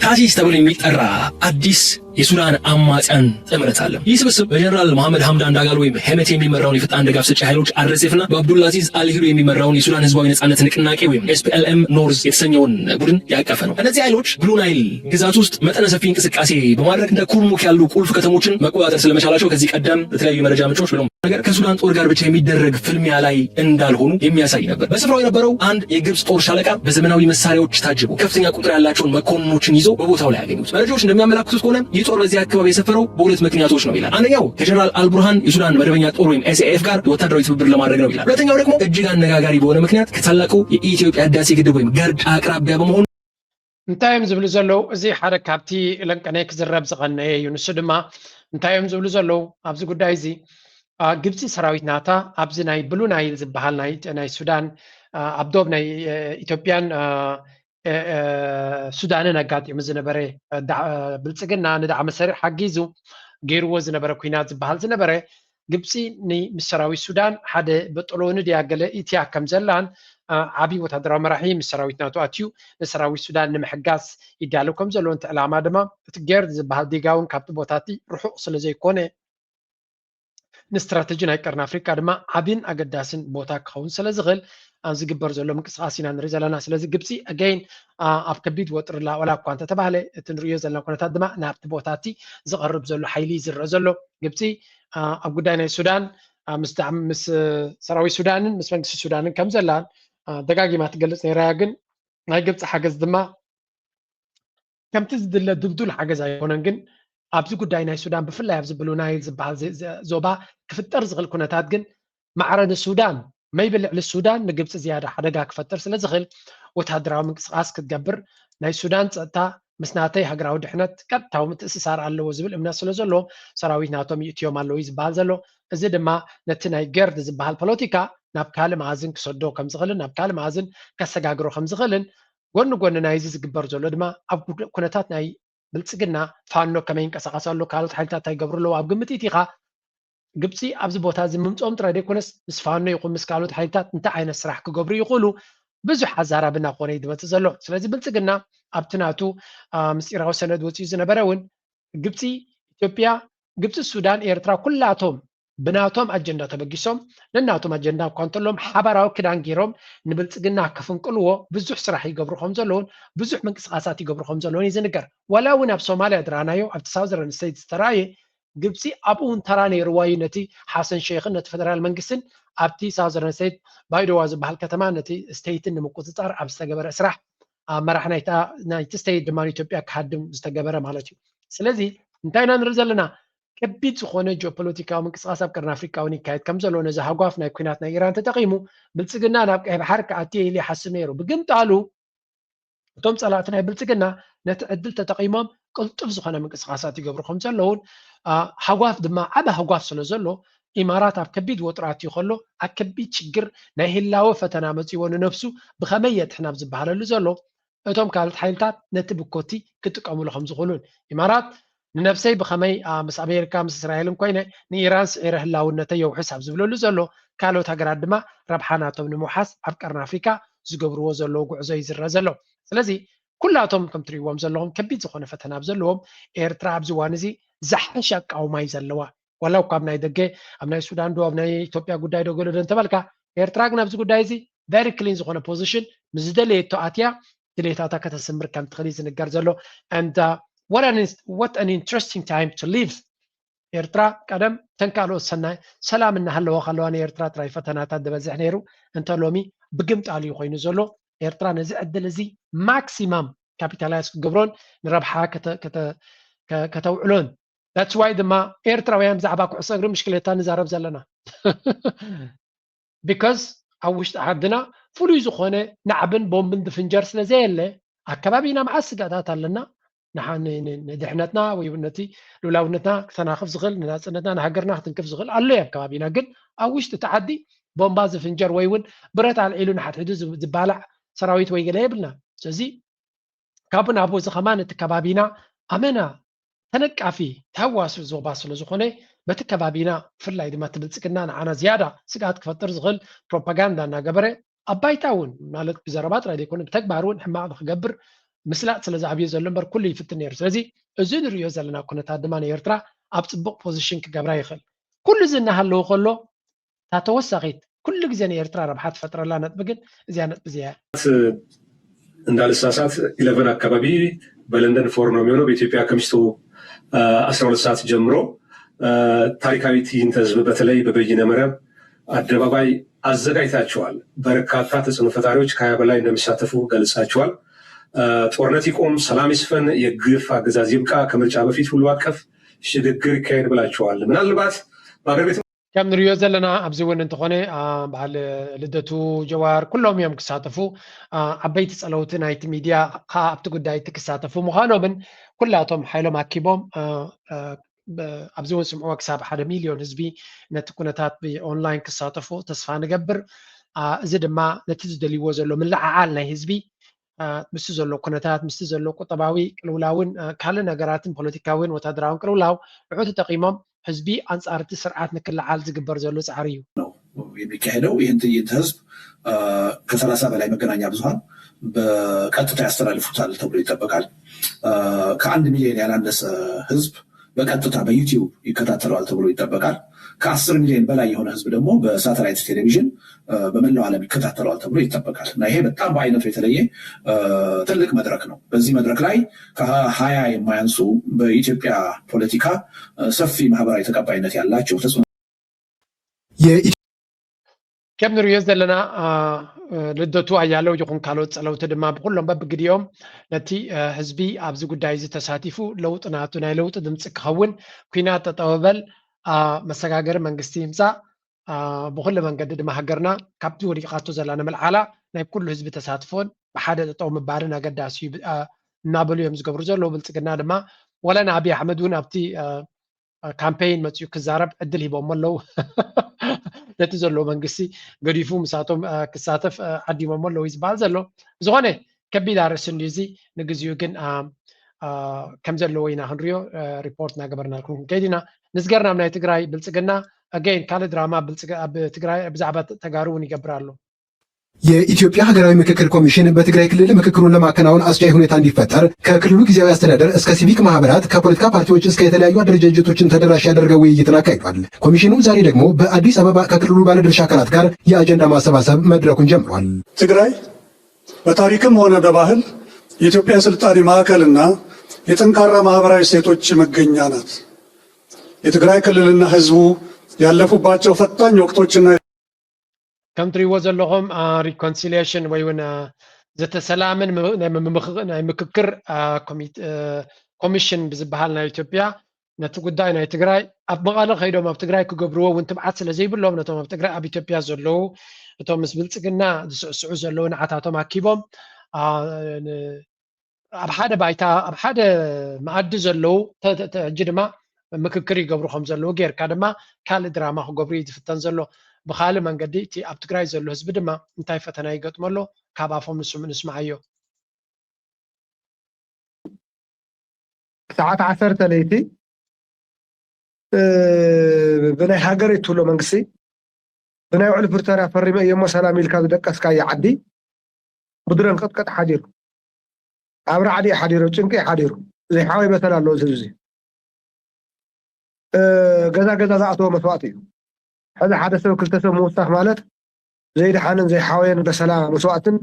ታሲስ ተብሎ የሚጠራ አዲስ የሱዳን አማጽያን ጥምረት አለ። ይህ ስብስብ በጀነራል መሐመድ ሐምዳን ዳጋሎ ወይም ሄመቲ የሚመራውን የፈጣን ድጋፍ ሰጪ ኃይሎች አር ኤስ ኤፍ እና በአብዱላዚዝ አልሂሩ የሚመራውን የሱዳን ህዝባዊ ነጻነት ንቅናቄ ወይም ኤስ ፒ ኤል ኤም ኖርዝ የተሰኘውን ቡድን ያቀፈ ነው። እነዚህ ኃይሎች ብሉ ናይል ግዛት ውስጥ መጠነ ሰፊ እንቅስቃሴ በማድረግ እንደ ኩርሙክ ያሉ ቁልፍ ከተሞችን መቆጣጠር ስለመቻላቸው ከዚህ ቀደም በተለያዩ የመረጃ ምንጮች ብሎም ነገር ከሱዳን ጦር ጋር ብቻ የሚደረግ ፍልሚያ ላይ እንዳልሆኑ የሚያሳይ ነበር። በስፍራው የነበረው አንድ የግብጽ ጦር ሻለቃ በዘመናዊ መሳሪያዎች ታጅቦ ከፍተኛ ቁጥር ያላቸውን መኮንኖችን ይዞ በቦታው ላይ ያገኙት። መረጃዎች እንደሚያመላክቱት ከሆነ ይህ ጦር በዚህ አካባቢ የሰፈረው በሁለት ምክንያቶች ነው ይላል። አንደኛው ከጀነራል አልቡርሃን የሱዳን መደበኛ ጦር ወይም ኤስ ኤ ኤፍ ጋር ወታደራዊ ትብብር ለማድረግ ነው ይላል። ሁለተኛው ደግሞ እጅግ አነጋጋሪ በሆነ ምክንያት ከታላቁ የኢትዮጵያ ህዳሴ ግድብ ወይም ገርድ አቅራቢያ በመሆኑ እንታይ እዮም ዝብሉ ዘለዉ? እዚ ሓደ ካብቲ ለንቀነ ክዝረብ ዝቐነየ እዩ። ንሱ ድማ እንታይ እዮም ዝብሉ ዘለዉ ኣብዚ ጉዳይ እዚ? ግብፂ ሰራዊት ናታ ኣብዚ ናይ ብሉ ናይል ዝበሃል ናይ ሱዳን ኣብ ዶብ ናይ ኢትዮጵያን ሱዳንን ኣጋጢሙ ዝነበረ ብልፅግና ንዳዕመ ሰሪዕ ሓጊዙ ገይርዎ ዝነበረ ኩናት ዝበሃል ዝነበረ ግብፂ ምስ ሰራዊት ሱዳን ሓደ በጠሎኒ ድያ ገለ ኢትያ ከም ዘላን ዓብዪ ወታደራዊ መራሒ ምስ ሰራዊት ናቱ ኣትዩ ንሰራዊት ሱዳን ንምሕጋዝ ይዳለብ ከም ዘሎ እቲ ዕላማ ድማ እቲ ጌርድ ዝበሃል ዲጋ እውን ካብቲ ቦታ እቲ ርሑቕ ስለ ዘይኮነ ንስትራተጂ ናይ ቀርኒ ኣፍሪቃ ድማ ዓብን ኣገዳስን ቦታ ክኸውን ስለ ዝኽእል ዝግበር ዘሎ ምንቅስቃስ ኢና ንርኢ ዘለና። ስለዚ ግብፂ ኣገይን ኣብ ከቢድ ወጥሪ ላ ወላ እኳ እንተተባህለ እቲ ንሪኦ ዘለና ኩነታት ድማ ናብቲ ቦታ እቲ ዝቐርብ ዘሎ ሓይሊ እዩ ዝረአ ዘሎ። ግብፂ ኣብ ጉዳይ ናይ ሱዳን ምስ ምስ ሰራዊት ሱዳንን ምስ መንግስቲ ሱዳንን ከም ዘላን ደጋጊማ ትገልፅ ነይራ እያ። ግን ናይ ግብፂ ሓገዝ ድማ ከምቲ ዝድለ ድልዱል ሓገዝ ኣይኮነን። ግን ኣብዚ ጉዳይ ናይ ሱዳን ብፍላይ ኣብዚ ብሉ ናይል ዝበሃል ዞባ ክፍጠር ዝኽእል ኩነታት ግን ማዕረ ንሱዳን መይቢ ልዕሊ ሱዳን ንግብፂ ዝያዳ ሓደጋ ክፈጥር ስለ ዝኽእል ወታደራዊ ምንቅስቃስ ክትገብር ናይ ሱዳን ፀጥታ ምስ ናተይ ሃገራዊ ድሕነት ቀጥታዊ ምትእስሳር ኣለዎ ዝብል እምነት ስለ ዘለዎም ሰራዊት ናቶም ይእትዮም ኣለዉ እዩ ዝበሃል ዘሎ። እዚ ድማ ነቲ ናይ ገርድ ዝበሃል ፖለቲካ ናብ ካልእ መኣዝን ክሰዶ ከም ዝኽእልን ናብ ካልእ መኣዝን ከሰጋግሮ ከም ዝኽእልን ጎኒ ጎኒ ናይዚ ዝግበር ዘሎ ድማ ኣብ ኩነታት ናይ ብልፅግና ፋኖ ከመይ ይንቀሳቐስ ኣሎ፣ ካልኦት ሓይልታት እንታይ ይገብሩ ኣለዉ ኣብ ግምት ኢቲኻ ግብፂ ኣብዚ ቦታ እዚ ምምፅኦም ጥራይ ዘይኮነስ ምስ ፋኖ ይኹን ምስ ካልኦት ሓይልታት እንታይ ዓይነት ስራሕ ክገብሩ ይኽእሉ ብዙሕ ኣዛራቢ እናኾነ እዩ ዝመፅእ ዘሎ። ስለዚ ብልፅግና ኣብቲ ናቱ ምስጢራዊ ሰነድ ወፂኡ ዝነበረ እውን ግብፂ፣ ኢትዮጵያ፣ ግብፂ፣ ሱዳን፣ ኤርትራ ኩላቶም ብናቶም ኣጀንዳ ተበጊሶም ነናቶም ኣጀንዳ እኳ እንተሎም ሓባራዊ ክዳን ገይሮም ንብልፅግና ክፍንቅልዎ ብዙሕ ስራሕ ይገብሩ ከም ዘለውን ብዙሕ ምንቅስቃሳት ይገብሩ ከም ዘለውን እዩ ዝንገር። ዋላ እውን ኣብ ሶማልያ ድራናዮ ኣብቲ ሳውዘርን ስቴት ዝተረኣየ ግብፂ ኣብኡ እውን ተራ ነይርዋ እዩ ነቲ ሓሰን ሸይኽን ነቲ ፈደራል መንግስትን ኣብቲ ሳውዘርን ስቴት ባይዶዋ ዝበሃል ከተማ ነቲ ስቴይትን ንምቁፅፃር ኣብ ዝተገበረ ስራሕ ኣብ መራሕ ናይቲ ስቴይት ድማ ኢትዮጵያ ክሃድም ዝተገበረ ማለት እዩ። ስለዚ እንታይ ኢና ንርኢ ዘለና? ከቢድ ዝኾነ ጂኦፖለቲካዊ ምንቅስቃስ ኣብ ቀርኒ ኣፍሪቃ እውን ይካየድ ከም ዘሎ ነዚ ሃጓፍ ናይ ኩናት ናይ ኢራን ተጠቒሙ ብልፅግና ናብ ቀይ ባሕር ክኣቲ ኢሉ ይሓስብ ነይሩ። ብግምጣሉ እቶም ፀላእቲ ናይ ብልፅግና ነቲ ዕድል ተጠቒሞም ቅልጡፍ ዝኾነ ምንቅስቃሳት ይገብሩ ከም ዘለውን ሃጓፍ ድማ ዓበ ሃጓፍ ስለ ዘሎ ኢማራት ኣብ ከቢድ ወጥራት እዩ ከሎ ኣብ ከቢድ ሽግር ናይ ህላወ ፈተና መፅዎ ንነብሱ ብኸመይ የድሕን ኣብ ዝበሃለሉ ዘሎ እቶም ካልኦት ሓይልታት ነቲ ብኮቲ ክጥቀሙሉ ከም ዝኽእሉን ኢማራት ንነብሰይ ብኸመይ ምስ ኣሜሪካ ምስ እስራኤልን ኮይነ ንኢራን ስዒረ ህላውነተይ የውሕስ ኣብ ዝብለሉ ዘሎ ካልኦት ሃገራት ድማ ረብሓ ናቶም ንምውሓስ ኣብ ቀርኒ ኣፍሪካ ዝገብርዎ ዘለዉ ጉዕዞ ይዝረ ዘሎ። ስለዚ ኩላቶም ከም ትሪእዎም ዘለኹም ከቢድ ዝኾነ ፈተና ኣብ ዘለዎም ኤርትራ ኣብዚ እዋን እዚ ዝሓሸ ኣቃውማ እዩ ዘለዋ። ዋላ እኳ ኣብ ናይ ደገ ኣብ ናይ ሱዳን ዶ ኣብ ናይ ኢትዮጵያ ጉዳይ ዶ ገለ ዶ እንተበልካ ኤርትራ ግን ኣብዚ ጉዳይ እዚ ቨሪ ክሊን ዝኾነ ፖዚሽን ምስ ዝደለየቶ ኣትያ ድሌታታ ከተስምር ከም ትኽእል እዩ ዝንገር ዘሎ። And what an interesting time to live ኤርትራ ቀደም ተን ካልኦት ሰናይ ሰላም እናሃለዋ ካለዋ ንኤርትራ ጥራይ ፈተናታት ዝበዝሕ ነይሩ እንተ ሎሚ ብግምጣል እዩ ኮይኑ ዘሎ። ኤርትራ ነዚ ዕድል እዚ ማክሲማም ካፒታላይዝ ክትገብሮን ንረብሓ ከተውዕሎን that's why ድማ ኤርትራውያን ብዛዕባ ኩዕሶ እግሪ ምሽክሌታ ንዛረብ ዘለና because ኣብ ውሽጢ ዓድና ፍሉይ ዝኾነ ናዕብን ቦምብን ዝፍንጀር ስለ ዘየለ ኣከባቢና መዓት ስጋታት ኣለና ንድሕነትና ወይ ነቲ ልውላውነትና ክተናኽፍ ዝኽእል ንናፅነትና ንሃገርና ክትንክፍ ዝኽእል ኣሎ ኣብ ከባቢና ግን ኣብ ውሽጢ እቲ ዓዲ ቦምባ ዝፍንጀር ወይ እውን ብረት ኣልዒሉ ንሓድሕዱ ዝባላዕ ሰራዊት ወይ ገለ የብልና ስለዚ ካብኡ ናብኡ እዚ ከማን እቲ ከባቢና ኣመና ተነቃፊ ተህዋሲ ዞባ ስለ ዝኾነ በቲ ከባቢና ብፍላይ ድማ እቲ ብልፅግና ንዓና ዝያዳ ስግኣት ክፈጥር ዝኽእል ፕሮፓጋንዳ እናገበረ ኣብ ባይታ እውን ማለት ብዘረባ ጥራይ ዘይኮነ ብተግባር እውን ሕማቕ ንክገብር ምስላጥ ስለ ዝኣብዮ ዘሎ እምበር ኩሉ ይፍትን ነይሩ ስለዚ እዚ ንሪኦ ዘለና ኩነታት ድማ ንኤርትራ ኣብ ፅቡቕ ፖዚሽን ክገብራ ይኽእል ኩሉ እዚ እናሃለዎ ከሎ እታ ተወሳኺት ኩሉ ግዜ ንኤርትራ ረብሓ ትፈጥረላ ነጥቢ ግን እዚኣ ነጥቢ እዚኣ እያ። እንዳልሳሳት ኢለቨን አካባቢ በለንደን ፎር ነው የሚሆነው። በኢትዮጵያ ከምሽቱ አስራ ሁለት ሰዓት ጀምሮ ታሪካዊ ትዕይንተ ህዝብ በተለይ በበይነ መረብ አደባባይ አዘጋጅታችኋል። በርካታ ተጽዕኖ ፈጣሪዎች ከሀያ በላይ እንደሚሳተፉ ገልጻችኋል። ጦርነት ይቆም፣ ሰላም ይስፈን፣ የግፍ አገዛዝ ይብቃ፣ ከምርጫ በፊት ሁሉ አቀፍ ሽግግር ይካሄድ ብላችኋል። ምናልባት በአገር ቤት ከም ንሪኦ ዘለና ኣብዚ እውን እንተኾነ በዓል ልደቱ ጀዋር ኩሎም እዮም ክሳተፉ ዓበይቲ ፀለውቲ ናይቲ ሚድያ ከዓ ኣብቲ ጉዳይ እቲ ክሳተፉ ምዃኖምን ኩላቶም ሓይሎም ኣኪቦም ኣብዚ እውን ስምዕዎ ክሳብ ሓደ ሚልዮን ህዝቢ ነቲ ኩነታት ብኦንላይን ክሳተፉ ተስፋ ንገብር እዚ ድማ ነቲ ዝደልይዎ ዘሎ ምልዓዓል ናይ ህዝቢ ምስቲ ዘሎ ኩነታት ምስቲ ዘሎ ቁጠባዊ ቅልውላውን ካልእ ነገራትን ፖለቲካውን ወታደራውን ቅልውላው ንዑ ተጠቂሞም ህዝቢ ኣንፃር እቲ ስርዓት ንክለዓል ዝግበር ዘሎ ፃዕሪ እዩ። የሚካሄደው ይህን ትዕይንተ ህዝብ ከሰላሳ በላይ መገናኛ ብዙሀን በቀጥታ ያስተላልፉታል ተብሎ ይጠበቃል። ከአንድ ሚሊዮን ያላነሰ ህዝብ በቀጥታ በ YouTube ይከታተለዋል ተብሎ ይጠበቃል። ከአስር ሚሊዮን በላይ የሆነ ህዝብ ደግሞ በሳተላይት ቴሌቪዥን በመላው ዓለም ይከታተለዋል ተብሎ ይጠበቃል እና ይሄ በጣም በአይነቱ የተለየ ትልቅ መድረክ ነው። በዚህ መድረክ ላይ ከሀያ የማያንሱ በኢትዮጵያ ፖለቲካ ሰፊ ማህበራዊ ተቀባይነት ያላቸው ተጽዕኖ ከም ንሪኦ ዘለና ልደቱ ኣያለው ይኹን ካልኦት ፀለውቲ ድማ ብኩሎም በብግዲኦም ነቲ ህዝቢ ኣብዚ ጉዳይ እዚ ተሳቲፉ ለውጢ ናቱ ናይ ለውጢ ድምፂ ክኸውን ኩናት ጠጠው በል መሰጋገሪ መንግስቲ ይምፃእ ብኩሉ መንገዲ ድማ ሃገርና ካብቲ ወዲቃቶ ዘላ ንምልዓላ ናይ ኩሉ ህዝቢ ተሳትፎን ብሓደ ጠጠው ምባልን ኣገዳሲ እዩ እናበሉ እዮም ዝገብሩ ዘለዉ ብልፅግና ድማ ወላ ንኣብይ ኣሕመድ እውን ኣብቲ ካምፔይን መፅኡ ክዛረብ ዕድል ሂቦሞ ኣለዉ ነቲ ዘለዎ መንግስቲ ገዲፉ ምሳቶም ክሳተፍ ዓዲሞሞ ኣለዉ ዝበሃል ዘሎ ዝኾነ ከቢድ ኣርእስቲ እንድዩ እዚ ንግዚኡ ግን ከም ዘለዎ ኢና ክንሪኦ ሪፖርት እናገበርናልኩም ክንከይድ ኢና። ንዝገር ናብ ናይ ትግራይ ብልፅግና ኣገይን ካልእ ድራማ ኣብ ትግራይ ብዛዕባ ተጋሩ እውን ይገብር ኣሎ። የኢትዮጵያ ሀገራዊ ምክክር ኮሚሽን በትግራይ ክልል ምክክሩን ለማከናወን አስቻይ ሁኔታ እንዲፈጠር ከክልሉ ጊዜያዊ አስተዳደር እስከ ሲቪክ ማህበራት፣ ከፖለቲካ ፓርቲዎች እስከ የተለያዩ አደረጃጀቶችን ተደራሽ ያደረገ ውይይትን አካሂዷል። ኮሚሽኑ ዛሬ ደግሞ በአዲስ አበባ ከክልሉ ባለድርሻ አካላት ጋር የአጀንዳ ማሰባሰብ መድረኩን ጀምሯል። ትግራይ በታሪክም ሆነ በባህል የኢትዮጵያ ስልጣኔ ማዕከልና የጠንካራ ማህበራዊ እሴቶች መገኛ ናት። የትግራይ ክልልና ህዝቡ ያለፉባቸው ፈታኝ ወቅቶችና ከም ትሪእዎ ዘለኹም ሪኮንሲሊሽን ወይ እውን ዘተሰላምን ናይ ምክክር ኮሚሽን ብዝበሃል ናይ ኢትዮጵያ ነቲ ጉዳይ ናይ ትግራይ ኣብ መቐለ ከይዶም ኣብ ትግራይ ክገብርዎ እውን ትብዓት ስለ ዘይብሎም ነቶም ኣብ ትግራይ ኣብ ኢትዮጵያ ዘለዉ እቶም ምስ ብልፅግና ዝስዕስዑ ዘለዉ ንዓታቶም ኣኪቦም ኣብ ሓደ ባይታ ኣብ ሓደ መኣዲ ዘለዉ ሕጂ ድማ ምክክር ይገብሩ ከም ዘለዉ ጌርካ ድማ ካልእ ድራማ ክገብሩ እዩ ዝፍተን ዘሎ። ብካልእ መንገዲ እቲ ኣብ ትግራይ ዘሎ ህዝቢ ድማ እንታይ ፈተና ይገጥሞ ኣሎ ካብ ኣፎም ንስምዓዮ። ሰዓት ዓሰርተ ለይቲ ብናይ ሃገረይ ትብሎ መንግስቲ ብናይ ውዕሊ ፕሪቶርያ ፈሪመ እየ እሞ ሰላም ኢልካ ዝደቀስካዮ ዓዲ ብድሮን ቅጥቀጥ ሓዲሩ ኣብ ራዕዲ እዩ ሓዲሩ፣ ኣብ ጭንቂ እዩ ሓዲሩ። ዘይሓወይ በሰላ ኣለዎ እዚ ህዝቢ እዚ። ገዛ ገዛ ዝኣተወ መስዋእቲ እዩ። ሕዚ ሓደ ሰብ ክልተ ሰብ ምውሳኽ ማለት ዘይደሓንን ዘይሓወየን በሰላ መስዋእትን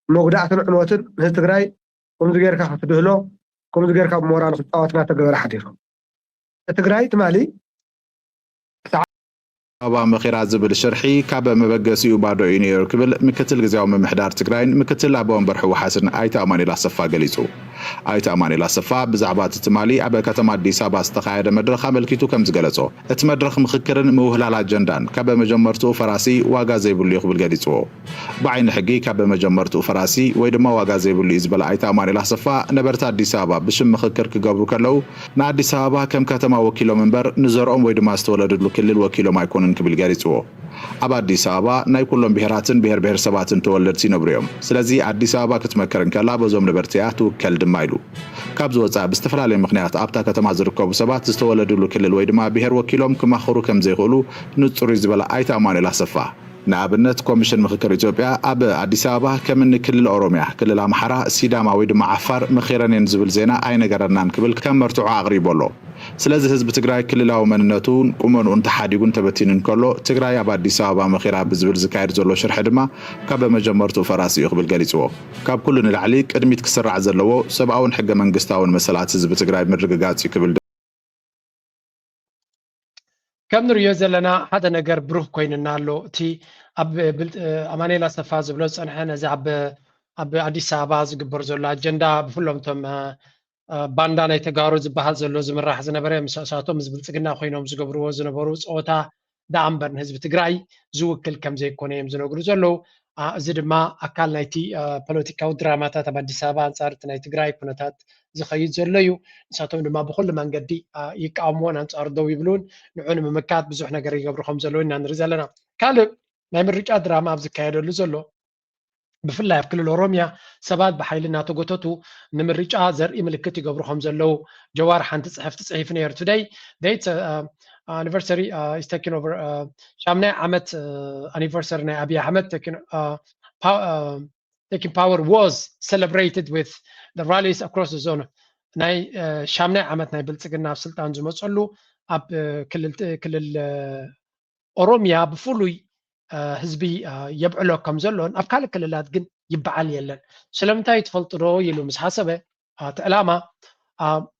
መጉዳእትን ዕንወትን ንህዝቢ ትግራይ ከምዚ ጌርካ ክትድህሎ ከምዚ ጌርካ ብሞራሉ ክፃወት እናተገበረ ሓዲሩ። ትግራይ ትማሊ ኣበባ መኺራ ዝብል ሽርሒ ካብ መበገሲኡ ባዶ እዩ ነይሩ ክብል ምክትል ግዝያዊ ምምሕዳር ትግራይን ምክትል ኣቦ ወንበር ህወሓትን ኣይተ ኣማኑኤል ኣሰፋ ገሊፁ። ኣይተ ኣማኑኤል ኣሰፋ ብዛዕባ እቲ ትማሊ ኣብ ከተማ ኣዲስ ኣበባ ዝተኻየደ መድረኽ ኣመልኪቱ ከም ዝገለፆ እቲ መድረኽ ምኽክርን ምውህላል ኣጀንዳን ካብ መጀመርትኡ ፈራሲ ዋጋ ዘይብሉ እዩ ክብል ገሊፅዎ። ብዓይኒ ሕጊ ካብ መጀመርትኡ ፈራሲ ወይ ድማ ዋጋ ዘይብሉ እዩ ዝበለ ኣይተ ኣማኑኤል ኣሰፋ ነበርቲ ኣዲስ ኣበባ ብሽም ምኽክር ክገብሩ ከለዉ ንኣዲስ ኣበባ ከም ከተማ ወኪሎም እምበር ንዘርኦም ወይ ድማ ዝተወለድሉ ክልል ወኪሎም ኣይኮኑን ክብል ገሊፅዎ። ኣብ ኣዲስ ኣበባ ናይ ኩሎም ብሄራትን ብሄር ብሄረሰባትን ተወለድቲ ይነብሩ እዮም። ስለዚ ኣዲስ ኣበባ ክትመክር እንከላ በዞም ነበርቲ እያ ትውከል ድማ ኢሉ። ካብዚ ወፃኢ ብዝተፈላለየ ምኽንያት ኣብታ ከተማ ዝርከቡ ሰባት ዝተወለድሉ ክልል ወይ ድማ ብሄር ወኪሎም ክማኽሩ ከም ዘይኽእሉ ንፁር እዩ ዝበለ ኣይተ ኣማኑኤል ኣሰፋ ንኣብነት ኮሚሽን ምኽክር ኢትዮጵያ ኣብ ኣዲስ ኣበባ ከም እኒ ክልል ኦሮሚያ፣ ክልል ኣምሓራ፣ ሲዳማ ወይ ድማ ዓፋር መኺረን እየን ዝብል ዜና ኣይነገረናን ክብል ከም መርትዖ ኣቕሪቡ ኣሎ። ስለዚ ህዝቢ ትግራይ ክልላዊ መንነቱን ቁመንኡን ተሓዲጉን ተበቲኑን ከሎ ትግራይ ኣብ ኣዲስ ኣበባ መኺራ ብዝብል ዝካየድ ዘሎ ሽርሒ ድማ ካብ መጀመርትኡ ፈራሲ እዩ ክብል ገሊፅዎ። ካብ ኩሉ ንላዕሊ ቅድሚት ክስራዕ ዘለዎ ሰብኣውን ሕገ መንግስታውን መሰላት ህዝቢ ትግራይ ምርግጋፅ እዩ ክብል ከም ንሪኦ ዘለና ሓደ ነገር ብሩህ ኮይንና ኣሎ። እቲ ኣብ ኣማኑኤል ኣሰፋ ዝብሎ ዝፀንሐ ነዚ ኣብ ኣዲስ ኣበባ ዝግበር ዘሎ ኣጀንዳ ብፍሎም እቶም ባንዳ ናይ ተጋሩ ዝበሃል ዘሎ ዝምራሕ ዝነበረ ምስ እሳቶም ምስ ብልፅግና ኮይኖም ዝገብርዎ ዝነበሩ ፀወታ ደኣ እምበር ንህዝቢ ትግራይ ዝውክል ከም ዘይኮነ እዮም ዝነግሩ ዘለዉ። እዚ ድማ ኣካል ናይቲ ፖለቲካዊ ድራማታት ኣብ ኣዲስ ኣበባ ኣንፃር እቲ ናይ ትግራይ ኩነታት ዝኸይድ ዘሎ እዩ። ንሳቶም ድማ ብኩሉ መንገዲ ይቃወምዎን ኣንፃሩ ደው ይብሉን ንዑ ንምምካት ብዙሕ ነገር ይገብሩ ከም ዘለዉ ኢና ንርኢ ዘለና። ካልእ ናይ ምርጫ ድራማ ኣብ ዝካየደሉ ዘሎ ብፍላይ ኣብ ክልል ኦሮሚያ ሰባት ብሓይሊ እናተጎተቱ ንምርጫ ዘርኢ ምልክት ይገብሩ ከም ዘለዉ ጀዋር ሓንቲ ፅሕፍቲ ፅሒፉ ነይሩ። Today date anniversary is taking over ሻምናይ ዓመት ኣኒቨርሰሪ ናይ ኣብይ ኣሕመድ taking power was celebrated with the rallies across the zone ናይ ሻምናይ ዓመት ናይ ብልፅግና ኣብ ስልጣን ዝመፀሉ ኣብ ክልል ኦሮሚያ ብፍሉይ ህዝቢ የብዕሎ ከም ዘሎን ኣብ ካልእ ክልላት ግን ይበዓል የለን። ስለምንታይ ትፈልጡ ዶ ኢሉ ምስ ሓሰበ እቲ ዕላማ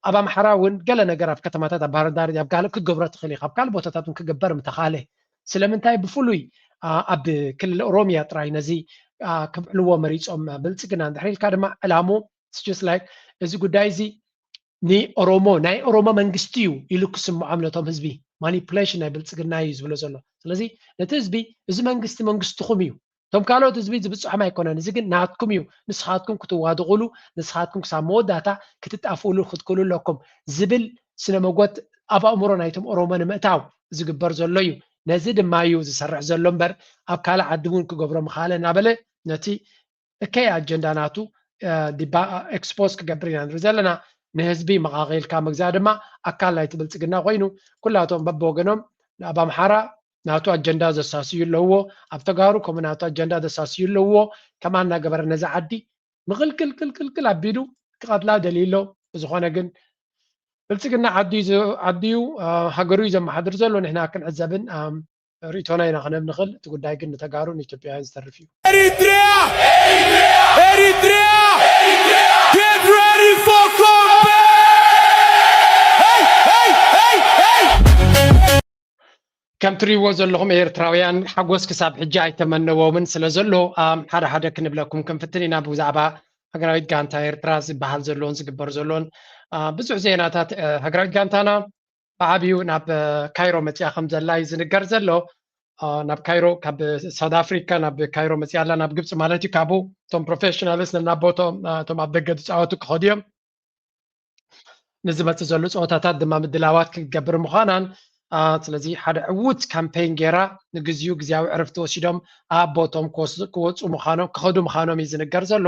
ኣብ ኣምሓራ እውን ገለ ነገር ኣብ ከተማታት ኣብ ባህርዳር ኣብ ካልእ ክትገብሮ ትኽእል ኢኻ ኣብ ካልእ ቦታታት እውን ክግበር ምተኻለ ስለምንታይ ብፍሉይ ኣብ ክልል ኦሮሚያ ጥራይ ነዚ ከብዕልዎ መሪፆም ብልፅግና እንድሕር ኢልካ ድማ ዕላሞ just like እዚ ጉዳይ እዚ ንኦሮሞ ናይ ኦሮሞ መንግስቲ እዩ ኢሉ ክስምዖም ነቶም ህዝቢ ማኒፕሌሽን ናይ ብልፅግና እዩ ዝብሎ ዘሎ። ስለዚ ነቲ ህዝቢ እዚ መንግስቲ መንግስትኹም እዩ፣ እቶም ካልኦት ህዝቢ ዝብፅሖም ኣይኮነን፣ እዚ ግን ናትኩም እዩ፣ ንስኻትኩም ክትዋድቑሉ፣ ንስኻትኩም ክሳብ መወዳእታ ክትጣፍእሉ ክትክእሉ ኣለኩም ዝብል ስነ መጎት ኣብ ኣእምሮ ናይቶም ኦሮሞ ንምእታው ዝግበር ዘሎ እዩ። ነዚ ድማ እዩ ዝሰርሕ ዘሎ እምበር ኣብ ካልእ ዓዲ እውን ክገብሮ ምኻለ እናበለ ነቲ እከይ ኣጀንዳ ናቱ ኤክስፖዝ ክገብር ኢና ንርኢ ዘለና። ንህዝቢ መቓቒልካ ምግዛእ ድማ ኣካል ናይቲ ብልፅግና ኮይኑ፣ ኩላቶም በብወገኖም ኣብ ኣምሓራ ናቱ ኣጀንዳ ዘሳስዩ ኣለውዎ፣ ኣብ ተጋሩ ከምኡ ናቱ ኣጀንዳ ዘሳስዩ ኣለውዎ። ከምኣ እናገበረ ነዛ ዓዲ ምቕልቅልቅልቅልቅል ኣቢሉ ክቐትላ ደልዩ ኣሎ። ብዝኾነ ግን ብልፅግና ዓዲ እዩ ዘ- ዓዲ እዩ፣ አ፣ ሃገሩ እዩ ዘመሓድር ዘሎ። ንሕና ክንዕዘብን፣ ኣም፣ ርእይቶና ኢና ክነብ ንኽእል። እቲ ጉዳይ ግን ንተጋሩ ንኢትዮጵያውያን ዝተርፍ እዩ። Eritrea! Eritrea! Get ready for combat! Hey, hey, hey, hey! ከም ትሪእዎ ዘለኹም ኤርትራውያን ሓጎስ ክሳብ ሕጂ ኣይተመነዎምን ስለ ዘሎ፣ ኣም፣ ሓደ ሓደ ክንብለኩም ክንፍትን ኢና። ብዛዕባ ሃገራዊት ጋንታ ኤርትራ ዝበሃል ዘሎን ዝግበር ዘሎን፣ አ፣ ብዙሕ ዜናታት፣ አ፣ ሃገራዊት ጋንታና ብዓብዩ ናብ፣ አ፣ ካይሮ መፅያ ከም ዘላ እዩ ዝንገር ዘሎ። አ፣ ናብ ካይሮ፣ ካብ ሳውት ኣፍሪካ ናብ ካይሮ መፅያ ኣላ፣ ናብ ግብፂ ማለት እዩ። ካብኡ እቶም ፕሮፌሽናልስ ነናቦቶም፣ አ፣ እቶም ኣብ ደገ ዝፃወቱ ክኸዱ እዮም። ንዝመፅእ ዘሎ ፀወታታት ድማ ምድላዋት ክትገብር ምዃናን፣ አ፣ ስለዚ ሓደ ዕዉት ካምፔይን ገይራ ንግዚኡ ግዜያዊ ዕረፍቲ ወሲዶም ኣብ ቦቶም ክወስ- ክወፁ ምዃኖም፣ ክኸዱ ምዃኖም እዩ ዝንገር ዘሎ።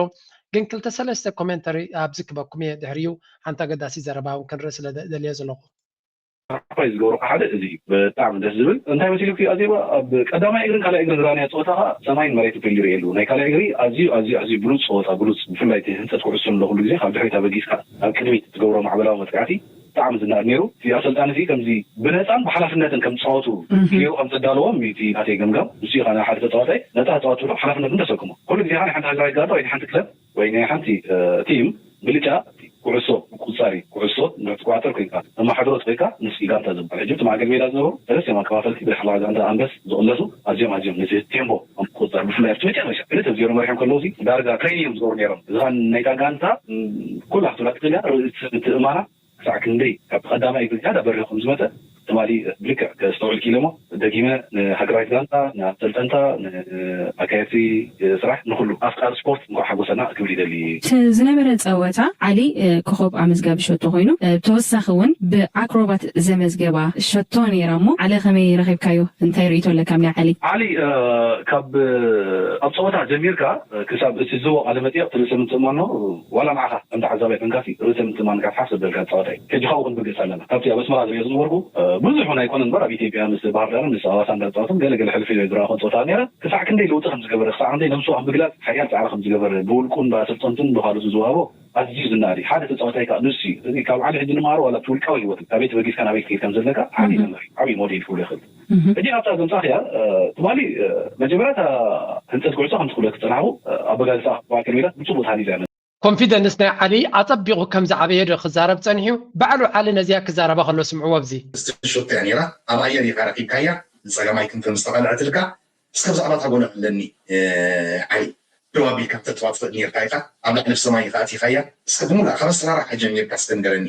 ግን ክልተ ሰለስተ ኮሜንተሪ ኣብዚ ክበኩም እየ፣ ድሕሪኡ ሓንቲ ኣገዳሲ ዘረባ እውን ክንርኢ ስለ ደ- ደልየ ዘለኹ። ሳክሪፋይስ ዝገብሩ ሓደ እዚ እዩ። ብጣዕሚ ደስ ዝብል። እንታይ መሲሉኪ ኣዜባ፣ ኣብ ቀዳማይ እግርን ካልኣይ እግርን ዝረኣናዮ ፀወታ ከዓ ሰማይን መሬትን ኮይኑ ዝርእየሉ። ናይ ካልኣይ እግሪ ኣዝዩ ኣዝዩ ኣዝዩ ብሉፅ ፀወታ፣ ብሉፅ፣ ብፍላይ እቲ ህንፀት ኩዕሶ ኣሎ ኩሉ ግዜ ካብ ድሕሪት ኣበጊስካ ኣብ ቅድሚት ትገብሮ ማዕበላዊ መጥቃዕቲ ብጣዕሚ ዝነኣድ ነይሩ። እቲ ኣሰልጣኒ እዚ ከምዚ ብነፃን ብሓላፍነትን ከም ዝፃወቱ ገይሩ ከም ዘዳለዎም እቲ ናተይ ገምጋም። ንሱ እዩ ከዓ ሓደ ተፃዋታይ ነፃ ተፃወት ብሎ ሓላፍነትን ተሰክሞ። ኩሉ ግዜ ከዓ ናይ ሓንቲ ሃገራዊት ጋንታ ወይ ናይ ሓንቲ ክለብ ወይ ናይ ሓንቲ እ፣ ቲም ብልጫ ኩዕሶ ምቁፅፃር እዩ። ኩዕሶ እንድሕር ትቆፃፀር ኮይንካ፣ ተመሓድሮ ተኮይንካ፣ ንሱ እዩ ጋንታ ዝበሃል። ሕጂ እቲ ማእከል ሜዳ ዝነበሩ ሰለስቲኦም ኣከፋፈልቲ ብዳሕላ ጋንታ ኣንበስ ዝቕለሱ ኣዝዮም ኣዝዮም ነቲ ቴምፖ ኣብ ምቁፅፃር፣ ብፍላይ ኣብቲ መጨረሻ ክልተ ብ ዜሮ መሪሖም ከለዉ ሲ ዳርጋ ትሬን እዮም ዝገብሩ ነይሮም። እዛ ናይታ ጋንታ ም፣ ኩላ ክትብላ ትኽእል እያ። ርእሲ ምትእምማና ክሳዕ ክንደይ ካብቲ ቀዳማይ እግሪ ዝያዳ በሪኹ ከም ዝመፀ ትማሊ ብልክዕ ከስተውዕል ክኢለ እሞ፣ ደጊመ ንሃገራዊት ጋንታ፣ ንኣሰልጠንታ፣ ንኣካየድቲ ስራሕ፣ ንኹሉ ኣፍቃሪ ስፖርት እንኳዕ ሓጎሰና ክብል ይደሊ። እቲ ዝነበረ ፀወታ ዓሊ፣ እ፣ ኮኾብ ኣመዝጋቢ ሸቶ ኮይኑ፣ እ፣ ብተወሳኺ እውን ብኣክሮባት ዘመዝገባ ሸቶ ነይራ እሞ፣ ዓሊ ከመይ ረኺብካዮ? እንታይ ርእይቶ ኣለካ ናይ ዓሊ? ዓሊ፣ እ፣ ካብ ኣብ ፀወታ ጀሚርካ ክሳብ እቲ ዝቦ ቃለ መጠየቕ ትርእሰ ምትእምማን ነው። ዋላ ንዓኻ ከም ተዓዛባይ ኮንካ ሲ ርእሰ ምትእምማንካ ትሓፍ ዘበልካ ጸወታ እዩ። ሕጂ ካብኡ ክንብገስ ኣለና። ካብቲ ኣብ ኣስመራ ዝርእዮ ዝነበርኩ፣ እ፣ ብዙሕ እውን ኣይኮነ እምበር ኣብ ኢትዮጵያ ምስ ባህር ዳርን ምስ ኣዋሳ እንዳተጻወትን ገለ ገለ ሕልፍ ኢለ ዝረኣኹ ጸወታ ነይረ። ክሳዕ ክንደይ ለውጢ ከም ዝገበረ፣ ክሳዕ ክንደይ ነብሱ ኣብ ምግላጽ ሓያል ጻዕሪ ከም ዝገበረ፣ ብውልቁን ብኣሰልጠንቱን ብኻልኦትን ዝወሃቦ ኣዝዩ ዝነኣድ እዩ። ሓደ ተጻዋታይ ከኣ ንሱ እዩ። ስለዚ ካብ ዓሊ ሕጂ ንመሃሮ ዋላ ኣብቲ ውልቃዊ ህይወት ካብ ቤት በጊስካ ናበይ ክትከይድ ከም ዘለካ ዓቢ መምህር እዩ። ዓቢ ሞዴል ክብሎ ይኽእል። ሕጂ ናብታ ዘምጻእኽያ፣ እ፣ ትማሊ፣ እ፣ መጀመርያ እታ ህንጸት ኩዕሶ ከምቲ ክብለኪ ዝጸናሕኩ፣ እ፣ ኣበጋግሳ ማእከል ሜዳ ብጽቡቕ ተሃኒጻ እያ። ኮንፊደንስ ናይ ዓሊ ኣጸቢቑ ከም ዝዓበየ ዶ ክዛረብ ጸኒሑ? ባዕሉ ዓሊ ነዚኣ ክዛረባ ከሎ ስምዕዎ ኣብዚ። ስልስተ ሹት እያ ነይራ። ኣብ ኣየር ኢኻ ረኺብካያ። ንጸጋማይ ክንፈ ምስ ተቓልዐትልካ እስከ ብዛዕባ እታ ጎል ኣለኒ፣ እ፣ ዓሊ። ደው ኣቢልካ ክተጥፋ ትኽእል ኔርካ ኢኻ። ኣብ ላዕሊ ብሰማይ ኢኻ ኣቲኻያ። እስከ ብምሉኣ ካብ ኣሰራርሓ ጀሚርካ እስከ ንገረኒ።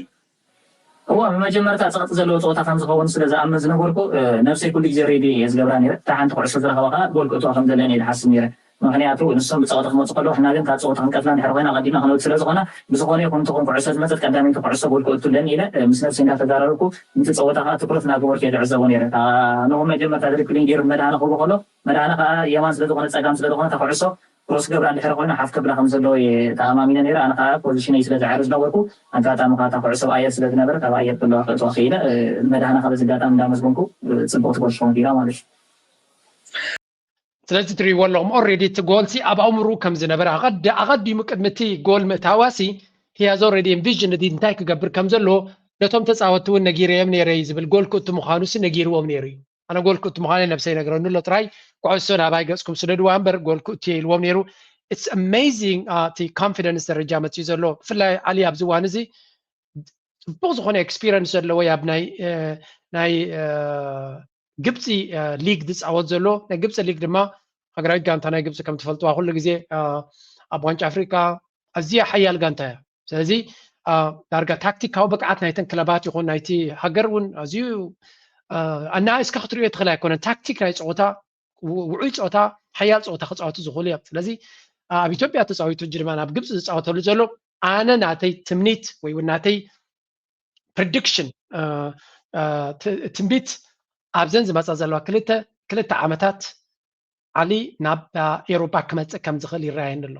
እዋ ብመጀመርታ ጸቕጢ ዘለዎ ጸወታ ከም ዝኸውን ስለ ዝኣምን ዝነበርኩ፣ እ፣ ነብሰይ ኩሉ ግዜ ሬድዮ እየ ዝገብራ ነይረ። እታ ሓንቲ ኩዕሶ ዝረኸባ ከኣ ጎል ክእትዋ ከም ዘለኒ እየ ዝሓስብ ነይረ። ምኽንያቱ ንሶም ብጸቕጢ ክመጹ ከለዉ ንሕና ግን ካብ ጸወታ ክንቀትላ እንድሕር ኮይና ኣቐዲምና ክንወጽእ ስለ ዝኾና፣ ብዝኾነ ይኹን ትኹን ኩዕሶ ዝመጸት ቀዳመይቲ ኩዕሶ ጎል ክእቱ ኣለኒ ኢለ፣ እ፣ ምስ ነብሰይ እንዳተዛረብኩ ነቲ ጸወታ ከኣ ትኹረት እናገበርኩ እየ ዝዕዘቦ ነይረ። እታ ንኹን መጀመርታ ድሪፕሊንግ ገይሩ መድሃነ ክህቦ ከሎ መድሃነ ከኣ የማን ስለ ዝኾነ ጸጋም ስለ ዝኾነ እታ ኩዕሶ ክሮስ ክገብራ እንድሕር ኮይና ሓፍ ከብላ ከም ዘለዎ እየ ተኣማሚነ ነይረ። ኣነ ከኣ ፖዚሽነይ ስለ ዝዓሪ ዝነበርኩ ኣጋጣሚ ከኣ እታ ኩዕሶ ኣብ ኣየር ስለ ዝነበረት ኣብ ኣየር ከለዋ ክእትዋ ክኢለ። መድሃነ ከኣ በዚ ኣጋጣሚ እንዳመስገንኩ ጽብቕቲ ጎል ትኸውን ክኢላ ማለት እዩ። ስለዚ ትርእይዎ ኣለኹም ኦሬዲ እቲ ጎል ሲ ኣብ ኣእምርኡ ከም ዝነበረ ኣቐዲ- ኣቐዲሙ ቅድሚ እቲ ጎል ምእታዋ ሲ he has already envisioned እንታይ ክገብር ከም ዘለዎ ነቶም ተጻወትቲ እውን ነጊረዮም ነይረ እዩ ዝብል ጎል ክእቱ ምዃኑ ሲ ነጊርዎም ነይሩ እዩ። ኣነ ጎል ክእቱ ምዃነይ ነብሰይ ይነግረኒ ኣሎ ጥራይ ኩዕሶ ናባይ ገጽኩም ስደድዋ እምበር ጎል ክእቱ እየ ኢልዎም ነይሩ። It's amazing እቲ ኮንፊደንስ ደረጃ መጺኡ ዘሎ ብፍላይ ዓሊ ኣብዚ እዋን እዚ ጽቡቕ ዝኾነ ኤክስፒሪንስ ዘለዎ ኣብ ናይ እ፣ ናይ እ፣ ግብፂ እ፣ ሊግ ዝፃወት ዘሎ ናይ ግብፂ ሊግ ድማ ሃገራዊት ጋንታ ናይ ግብፂ ከም ትፈልጥዋ ኩሉ ግዜ እ፣ ኣብ ዋንጫ ኣፍሪቃ ኣዝያ ሓያል ጋንታ እያ። ስለዚ እ፣ ዳርጋ ታክቲካዊ ብቅዓት ናይተን ክለባት ይኹን ናይቲ ሃገር እውን ኣዝዩ እ፣ ኣና እስካ ክትሪኦ ትኽእል ኣይኮነን። ታክቲክ ናይ ፀወታ ው- ውዑይ ፀወታ ሓያል ፀወታ ክፃወቱ ዝኽእሉ እዮም። ስለዚ ኣብ ኢትዮጵያ ተፃዊቱ ሕጂ ድማ ናብ ግብፂ ዝፃወተሉ ዘሎ ኣነ ናተይ ትምኒት ወይ እውን ናተይ ፕሪዲክሽን ትንቢት ኣብዘን ዝመፃ ዘለዋ ክልተ ክልተ ዓመታት ዓሊ ናብ ኤሮፓ ክመፅእ ከም ዝኽእል ይረኣየኒ ኣሎ።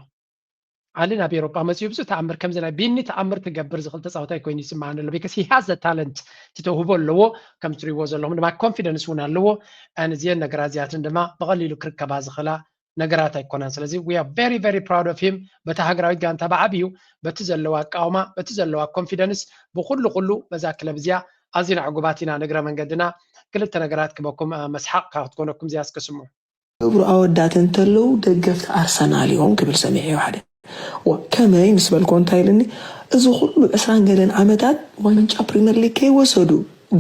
ዓሊ ናብ ኤሮጳ መፅኡ ብዙ ተኣምር ከምዚ ናይ ቢኒ ተኣምር ትገብር ዝኽእል ተፃወታይ ኮይኑ ይስምዓኒ ኣሎ። Because he has the talent፣ እቲ ተውህቦ ኣለዎ። ከም ትሪእዎ ዘለኹም ድማ ኮንፊደንስ እውን ኣለዎ። And እዚአን ነገራት እዚኣትን ድማ ብቐሊሉ ክርከባ ዝኽእላ ነገራት ኣይኮናን። ስለዚ we are very very proud of him። በቲ ሃገራዊት ጋንታ ብዓብዩ በቲ ዘለዋ ኣቃውማ፣ በቲ ዘለዋ ኮንፊደንስ፣ ብኩሉ ኩሉ በዛ ክለብ እዚኣ ኣዚና ዕጉባት ኢና። ንግረ መንገድና ክልተ ነገራት ክበኩም መስሓቕ ካብ ክትኮነኩም እዚኣ እስከ ስምዑ። ክብሩ ኣወዳት እንተለዉ ደገፍቲ ኣርሰናል እዮም ክብል ሰሚዐዮ ሓደ። ዋ ከመይ ምስ በልኮ እንታይ ኢልኒ፣ እዚ ኩሉ ዕስራን ገለን ዓመታት ዋንጫ ፕሪምየር ሊግ ከይወሰዱ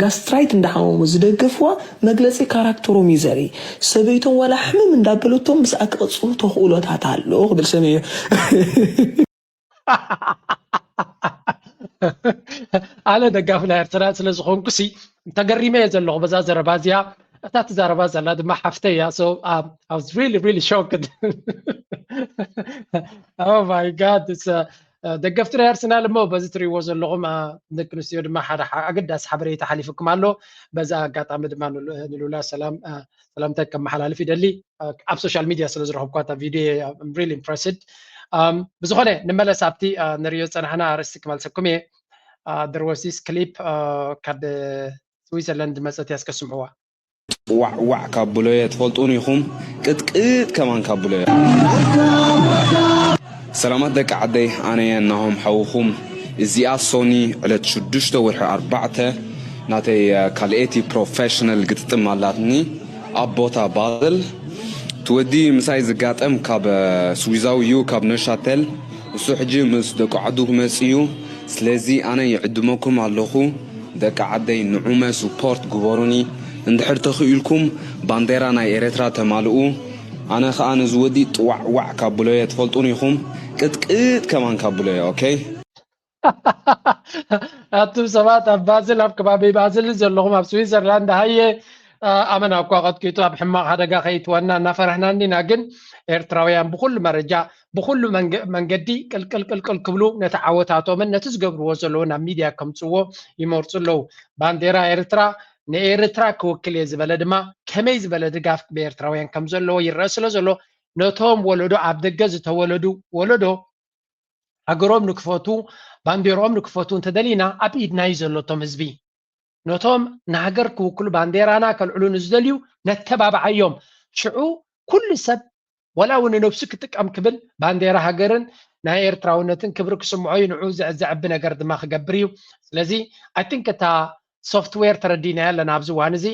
ጋስትራይት እንዳሓመሙ ዝደገፍዋ መግለፂ ካራክተሮም እዩ ዘርኢ። ሰበይቶም ዋላ ሕምም እንዳበለቶም ምስኣ ክቕፅሉ ተኽእሎታት ኣሎ ክብል ሰሚዐዮ። ኣነ ደጋፊ ናይ ኤርትራ ስለ ዝኾንኩ ሲ ተገሪመ እየ ዘለኹ በዛ ዘረባ እዚኣ። እታ ትዛረባ ዘላ ድማ ሓፍተይ እያ። So um, I was really really shocked. Oh my God. It's, uh, uh, ደገፍቲ ናይ ኣርሰናል እሞ በዚ ትሪእዎ ዘለኹም፣ uh፣ ደቂ ኣንስትዮ ድማ ሓደ ሓ- ኣገዳሲ ሓበሬታ ሓሊፍኩም ኣሎ። በዛ ኣጋጣሚ ድማ ንሉ- ንሉላ ሰላም፣ uh፣ ሰላምታ ከመሓላልፍ ይደሊ። Uh፣ ኣብ ሶሻል ሚድያ ስለ ዝረኸብኳ እታ ቪድዮ እየ really impressed። Um፣ ብዝኾነ ንመለስ ኣብቲ፣ uh፣ ንሪኦ ዝፀናሕና ኣርእስቲ ክመልሰኩም እየ። Uh, there was this clip፣ uh፣ ካብ ስዊዘርላንድ መፀት እያ እስከ ስምዕዋ። ዋዕ ዋዕ ካብ ብሎየ ትፈልጡን ኢኹም። ቅጥቅጥ ከማን ካብ ብሎየ። ሰላማት ደቂ ዓደይ፣ ኣነ እየ ናሆም ሓውኹም። እዚኣ ሶኒ ዕለት ሽዱሽተ ወርሒ ኣርባዕተ ናተይ ካልኤቲ ፕሮፌሽናል ግጥጥም ኣላትኒ ኣብ ቦታ ባዘል። እቲ ወዲ ምሳይ ዝጋጠም ካብ ስዊዛዊ እዩ፣ ካብ ነሻተል። እሱ ሕጂ ምስ ደቂ ዓዱ ክመጽእ እዩ። ስለዚ ኣነ ይዕድመኩም ኣለኹ። ደቂ ዓደይ ንዑመ ሱፖርት ግበሩኒ። እንድሕር ተኽኢልኩም ባንዴራ ናይ ኤረትራ ተማልኡ። ኣነ ኸኣ ነዚ ወዲ ጥዋዕ ዋዕ ካብ ብሎየ ትፈልጡን ኢኹም። ቅጥቅጥ ከማን ካብ ብሎየ። ኦኬ። ኣቱም ሰባት ኣብ ባዝል ኣብ ከባቢ ባዝል ዘለኹም ኣብ ስዊዘርላንድ ሃየ ኣመና እኳ ቀጥቂጡ ኣብ ሕማቕ ሓደጋ ከይትወና እናፈራህና እንዲና። ግን ኤርትራውያን ብኩሉ መረጃ ብኩሉ መንገዲ ቅልቅል ቅልቅል ክብሉ ነቲ ዓወታቶምን ነቲ ዝገብርዎ ዘለዉ ናብ ሚድያ ከምፅዎ ይመርፁ ኣለዉ። ባንዴራ ኤርትራ ንኤርትራ ክውክል እየ ዝበለ ድማ ከመይ ዝበለ ድጋፍ ብኤርትራውያን ከም ዘለዎ ይረአ ስለ ዘሎ ነቶም ወለዶ ኣብ ደገ ዝተወለዱ ወለዶ ሃገሮም ንክፈቱ ባንዴርኦም ንክፈቱ እንተደሊና ኣብ ኢድና እዩ ዘሎ እቶም ህዝቢ። ነቶም ንሃገር ክውክሉ ባንዴራና ከልዕሉ ንዝደልዩ ነተባብዓዮም። ሽዑ ኩሉ ሰብ ወላ እውን ንነብሱ ክጥቀም ክብል ባንዴራ ሃገርን ናይ ኤርትራውነትን ክብሪ ክስምዖ እዩ። ንዑ ዘዕቢ ነገር ድማ ክገብር እዩ። ስለዚ I think እታ ሶፍትዌር ተረዲናያ ኣለና ኣብዚ እዋን እዚ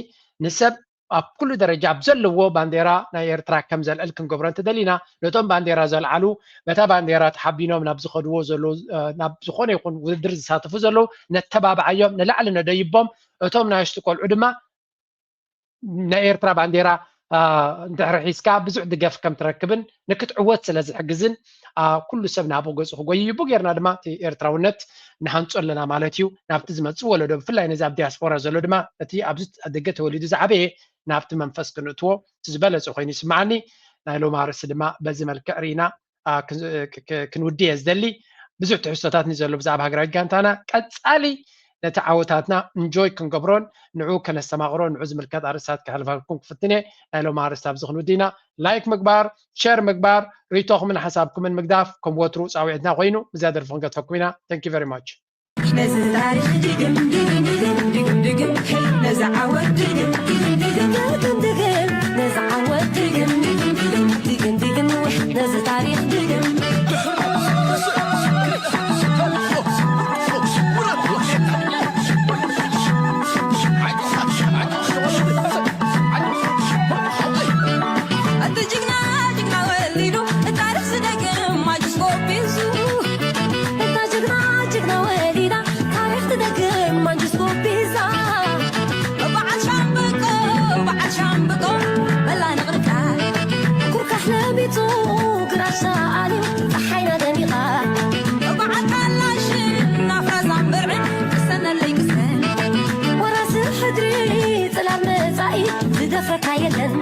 ንሰብ ኣብ ኩሉ ደረጃ ኣብ ዘለዎ ባንዴራ ናይ ኤርትራ ከም ዘልዕል ክንገብሮ እንተደሊና ነቶም ባንዴራ ዘልዓሉ በታ ባንዴራ ተሓቢኖም ናብ ዝኸድዎ ዘለዉ ናብ ዝኾነ ይኹን ውድድር ዝሳተፉ ዘለዉ ነተባብዓዮም ንላዕሊ ነደይቦም። እቶም ናሽቱ ቆልዑ ድማ ናይ ኤርትራ ባንዴራ እንድሕሪ ሒዝካ ብዙሕ ድገፍ ከም ትረክብን ንክትዕወት ስለ ዝሕግዝን ኩሉ ሰብ ናብኡ ገጹ ክጎይ ይቡ ጌርና ድማ እቲ ኤርትራውነት ንሃንጾ ኣለና ማለት እዩ። ናብቲ ዝመጽእ ወለዶ ብፍላይ ነዚ ኣብ ዲያስፖራ ዘሎ ድማ እቲ ኣብዚ ደገ ተወሊዱ ዝዓበየ ናብቲ መንፈስ ክንእትዎ እቲ ዝበለጸ ኮይኑ ይስምዓኒ። ናይ ሎሚ ኣርእስቲ ድማ በዚ መልክዕ ርኢና ክንውዲ እየ ዝደሊ። ብዙሕ ትሕዝቶታት እዩ ዘሎ ብዛዕባ ሃገራዊት ጋንታና። ቀጻሊ ነቲ ዓወታትና እንጆይ ክንገብሮን ንዑ ከነስተማቕሮ ንዑ ዝምልከት ኣርእስታት ክሕልፈልኩም ክፍትን እየ። ናይ ሎሚ ኣርእስቲ ኣብዚ ክንውዲ ኢና። ላይክ ምግባር፣ ሸር ምግባር፣ ርእይቶኹምን ሓሳብኩምን ምግዳፍ ከም ወትሩ ጻውዒትና ኮይኑ። ብዝያ ደርፊ ክንገድፈኩም ኢና። Thank you very much። ነዚ ታሪኽ ድግም ድግም ድግም ድግም ድግም ድግም ነዚ ዓወት ድግም ድግም ድግም ድግም ድግም ነዚ ዓወት ድግም ድግም ድግም ድግም ድግም ነዚ ታሪኽ ድግም እቲ ጅግና ጅግና ወሊዱ ታሪኽ ዝደግም ማጅስኮ ቢዙ እታ ጅግና ጅግና ወሊዳ ታሪኽ ትደግም ማንጅስኮ ቢዛ በዓል ሻምብቆ በዓል ሻምብቆ በላ ንቕርካ ኩርካሕ ለሚጹ ግራሽ ሰኣልዩ ጸሓይና ደሚቓ በዓል ካላሽን ናፍራዛን ብርዕን ቅሰነለይ ቅሰን ወራሲ ሕድሪ ጽላል መጻኢ ዝደፍረካ የለን።